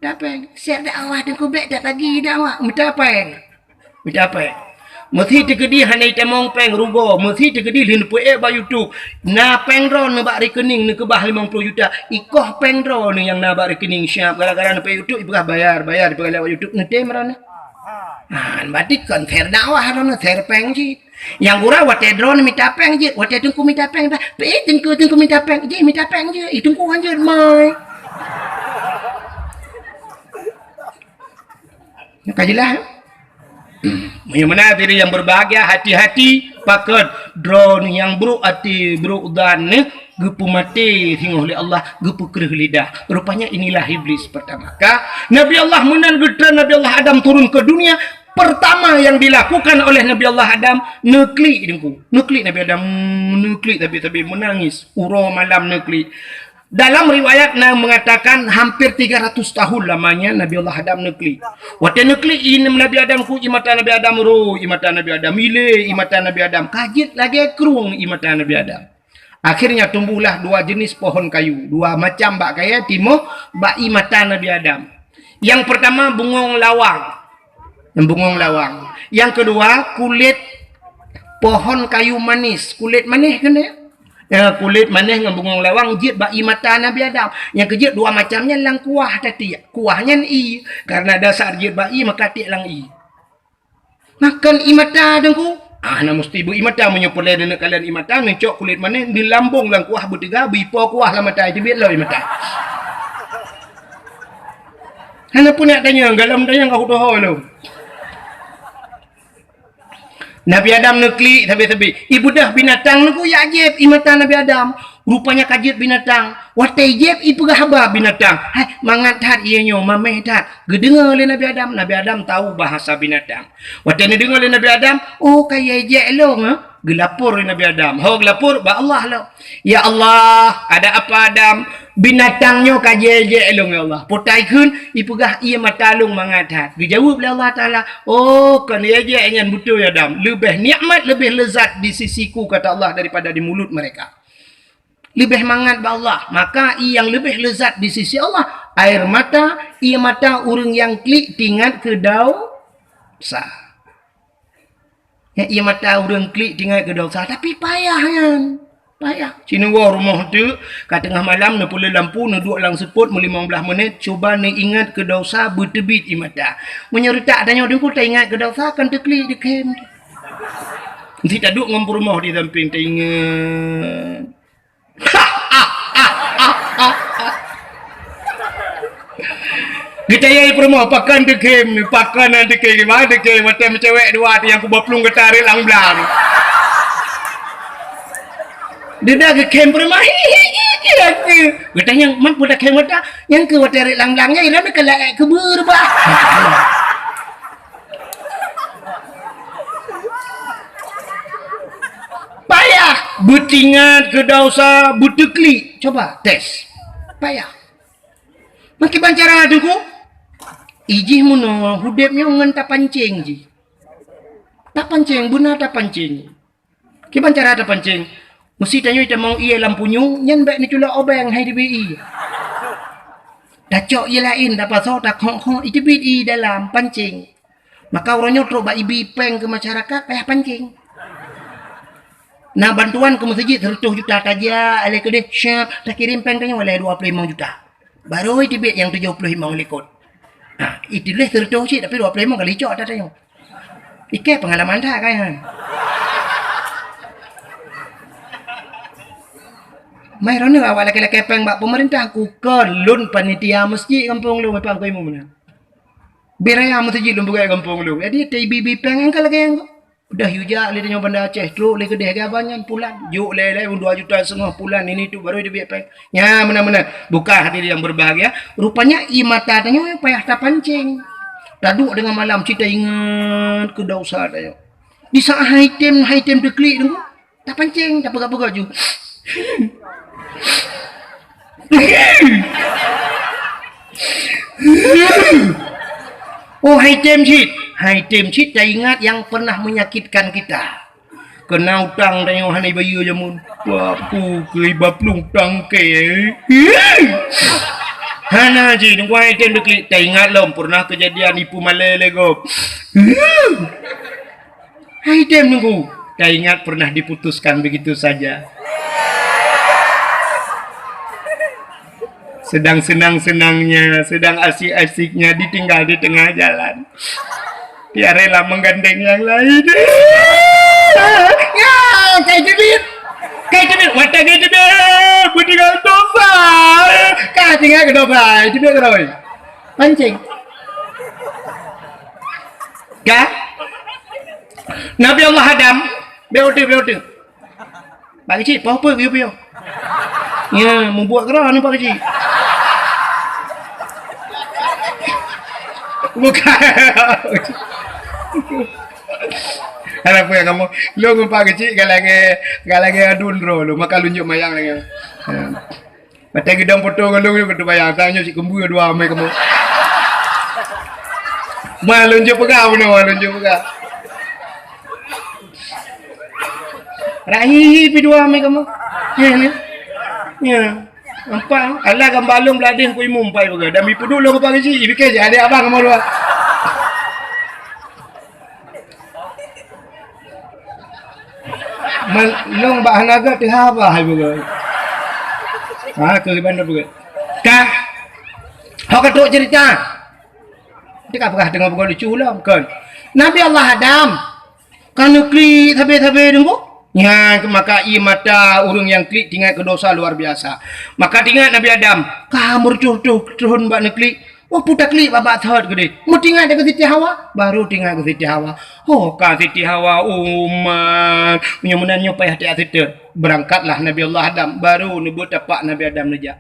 Mita péng. Share dakwah, Teungku, bèk that lagi dakwah. Mita péng. Mita péng. Meusé teukeudi hana itamong péng rugoe, meusé teukeudi lheueh neupeuék bak YouTube. Na péng droeneuh bak rekening neukeubah limong ploh juta. Ikoh péng droeneuh nyang na bak rekening siap gara-gara neupeuék YouTube, ipeugah bayar, bayar, ipeugah lewat YouTube, neutem droeneuh. Ha, berarti kon share dakwah droeneuh, share péng cit. Nyang gura watèe droeneuh mita péng jeuet, watèe Teungku mita péng, bah, "Pih Teungku, Teungku mita péng jih, mita péng jeuet." Ih, Teungku hanjeuet mai. Nyoe ka jeulaih, eh? Meunyoe meunan hadirin yang berbahagia, hati-hati pakon droeneuh nyang brôk até, brôk dhan, eh, geupeumaté singoh lé Allah, geupeukreueh lidah. Rupanya inilah iblis pertama. Ka Nabi Allah meunan geutreun Nabi Allah Adam turun ke dunia, pertama yang dilakukan oleh Nabi Allah Adam, neuklik Teungku. Neuklik Nabi Adam, neuklik sabe-sabe, meunangis. Uroe malam neuklik. Dalam riwayat na mengatakan hampir tiga ratus tahun lamanya Nabi Allah Adam neuklik. Watèe neuklik ié Nabi Adam ku, ié mata Nabi Adam rô, ié mata Nabi Adam ilé, ié mata Nabi Adam ka jeuet lagèe krueng ié mata Nabi Adam. Akhirnya tumbuhlah dua jenis pohon kayu, dua macam bak kayèe timoh bak ié mata Nabi Adam. Yang pertama bungong lawang. Nyang bungong lawang. Yang kedua, kulét pohon kayu manis. Kulét manis kan ya? Ya, kulét manis ngon bungong lawang jeuet bak ié mata Nabi Adam. Nyang keujeuet dua macam nyan lam kuah tatiek. Kuah nyan ié. Karena dasar jeuet bak ié, maka tiek lam ié. Makon ié mata Teungku. Ah, na meusti beu ié mata meunyoe peureulèe neuneuk kalon ié mata, neucok kulét manis, neulambong lam kuah beuteuga, beuipo kuah lam mata, teubiet lom ié mata. Hana peureulèe tanyong, galom tanyong ka kutohô lom. Nabi Adam neuklik sabe-sabe. Ibeudôh binatang neuku jak jieb ié mata Nabi Adam. Rupanya ka jeuet binatang. Watèe jieb ipeugah haba binatang. "Hai, mangat that ié nyoe, mamèh that." Geudeungoe lé Nabi Adam. Nabi Adam tahu bahasa binatang. Watèe neudeungoe lé Nabi Adam, "Oh, ka ié jijak lôn, ha?" Geulapor lé Nabi Adam. Ho geulapor bak Allah lom. "Ya Allah, ada apa Adam? Binatang nyoe ka jijak lôn, ya Allah. Peue teuma kheun ipeugah ié mata lôn mangat that." Geujaweueb lé Allah Taala, "Oh, kon ié jijak nyan beutôi Adam. Leubeh nikmat, leubeh lezat di sisiku," kata Allah, "daripada di mulut mereka." Leubeh mangat bak Allah. Maka ié nyang leubeh lezat di sisi Allah, air mata, ié mata ureueng nyang klik teuingat keu desya. Nyan ié mata ureueng klik teuingat keu desya, tapi payah nyan. Payah. Ci neuwoe rumoh teuk, ka teungoh malam, neupeuleueh lampu, neuduek lam seupôt meulimong blaih menit, cuba neuingat keu desya, beuteubiet ié mata. Meunyoe reutak tanyoe Teungku, taingat keu desya, kan teuklik dikhem. Meusti taduek ngon peurumoh di sampéng, taingat. Geutanyong peurumoh, "Pakon dikhem, pakon dikhem, ma dikhem, watèe meucewek dua nyang kuba plueng gata rot lam blang." Deuda geukhem peurumoh, "Hi, hi, hi, hi, hi." Geutanyong, "Man peue takhem gata?" "Nyang keu watèe rot lam blang nyan, inan ka laék keubeue reubah." Payah beuteuingat keu desya, beuteuklik. Cuba tes. Payah. Meukiban cara Teungku? Ijih meunoe udeb nyoe ngon tapancéng jih. Tapancéng, beuna tapancéng. Kiban cara tapancéng? Meusti tanyoe tamong ié lam punyueng, nyan bèk neuculok obeng hai teubiet ié. Tacok ié laén, tapasoe, takhong-khong, iteubiet ié dalam pancéng. Maka uroe nyoe trok bak ibi péng keu masyarakat, payah pancéng. Na bantuan keu meuseujid seratus juta tajak, lé keudeh, syap, takirém péng tanyoe lé dua puluh lima juta. Barô iteubiet nyang tujoh puluh limong likot. Ha, ituléh seratus cit, tapi dua puluh limong kali cok ata tanyoe. Ikei pengalaman that kan. Mai roneuk awak lakée-lakée péng bak pemerintah, ku kon lôn panitia meuseujid gampông lôn, Bapak Guru Imum na. Biraya meuseujid lôn peugah gampông lôn. Jadi, teuibi-bi péng nyang ka lagée nyan. Udah yue jak lé tanyoe Banda Aceh, trok lé keudeh geuba nyan pulan. Jok lé-lé dua juta setengah pulan, ini tu baru dia biak péng. Nya, meunan-meunan. Bukan hadirin yang berbahagia. Rupanya, ié mata tanyoe payah tapancéng. Taduek deungon malam, cit taingat keu desya tanyoe. Di saat hai tem, hai tem teuklik tu, tapancéng, tapeugah-peugah ju. Oh, hai tem cit. Hai tem cit taingat yang pernah menyakitkan kita. Kena utang tanyoe hana ibayeue jameun. Wah, pu keu iba plueng utang keu. Hana ji, nunggu hai tem dikit. Taingat lom pernah kejadian ipu malée lé gob. Hai tem nunggu. Taingat pernah diputuskan begitu saja. Sedang senang-senangnya, sedang asik-asiknya ditinggal di tengah jalan. Dia rela menggandeng yang lain. Ya, kai teubiet. Kai teubiet, mata kai teubiet. Beutinggal dosa. Ka tinggal keu dosa. Teubiet keu dosa. Pancing. Ka? Nabi Allah Adam, beuti, beuti. Pak Keuchik, poh peue geuyue piôh? Ya, mubuet keudroe ni Pak Keuchik. Bukan. Hana peue kamoe. Lôn ngon Pak Keuchik ka lagèe, ka lagèe adu droe lôn, maka lôn jok mayang lagèe. Ha. Watèe geudong foto ngon lôn, lôn teubayang, tanyoe cit keumbui dua amai kamoe. Ma lôn jok peugah bunoe, ma lôn jok peugah. Rahi pi dua amai kamoe. Nyan, nyan. Ya. Nampak? Alah gambar lôn beuladeh ku imum pai peugah. Dan ipeuduek lôn keu Pak Keuchik, ipike jih adék abang kamoe dua. Lôn bak hana gèt teuhaba hai beugèt. Ha, keu iban dah beugèt. Ka. Ho ka trok cerita. Teuka peugah teungoh beugèt lucu lom, kon. Nabi Allah Adam ka neuklik sabe-sabe deungon. Nyan maka ie mata ureueng nyang klik teuingat keu dosa luar biasa. Maka teuingat Nabi Adam, ka meureutoh-reutoh thon bak neuklik. Oh, peue taklik babah thot keudeh. Meutingat keu Siti Hawa, baru tingat keu Siti Hawa. Oh, ka Siti Hawa, umat. Meunyoe meunan nyoe payah tiat siteut. Beurangkatlah Nabi Allah Adam, baru neubeuet tapak Nabi Adam neujak.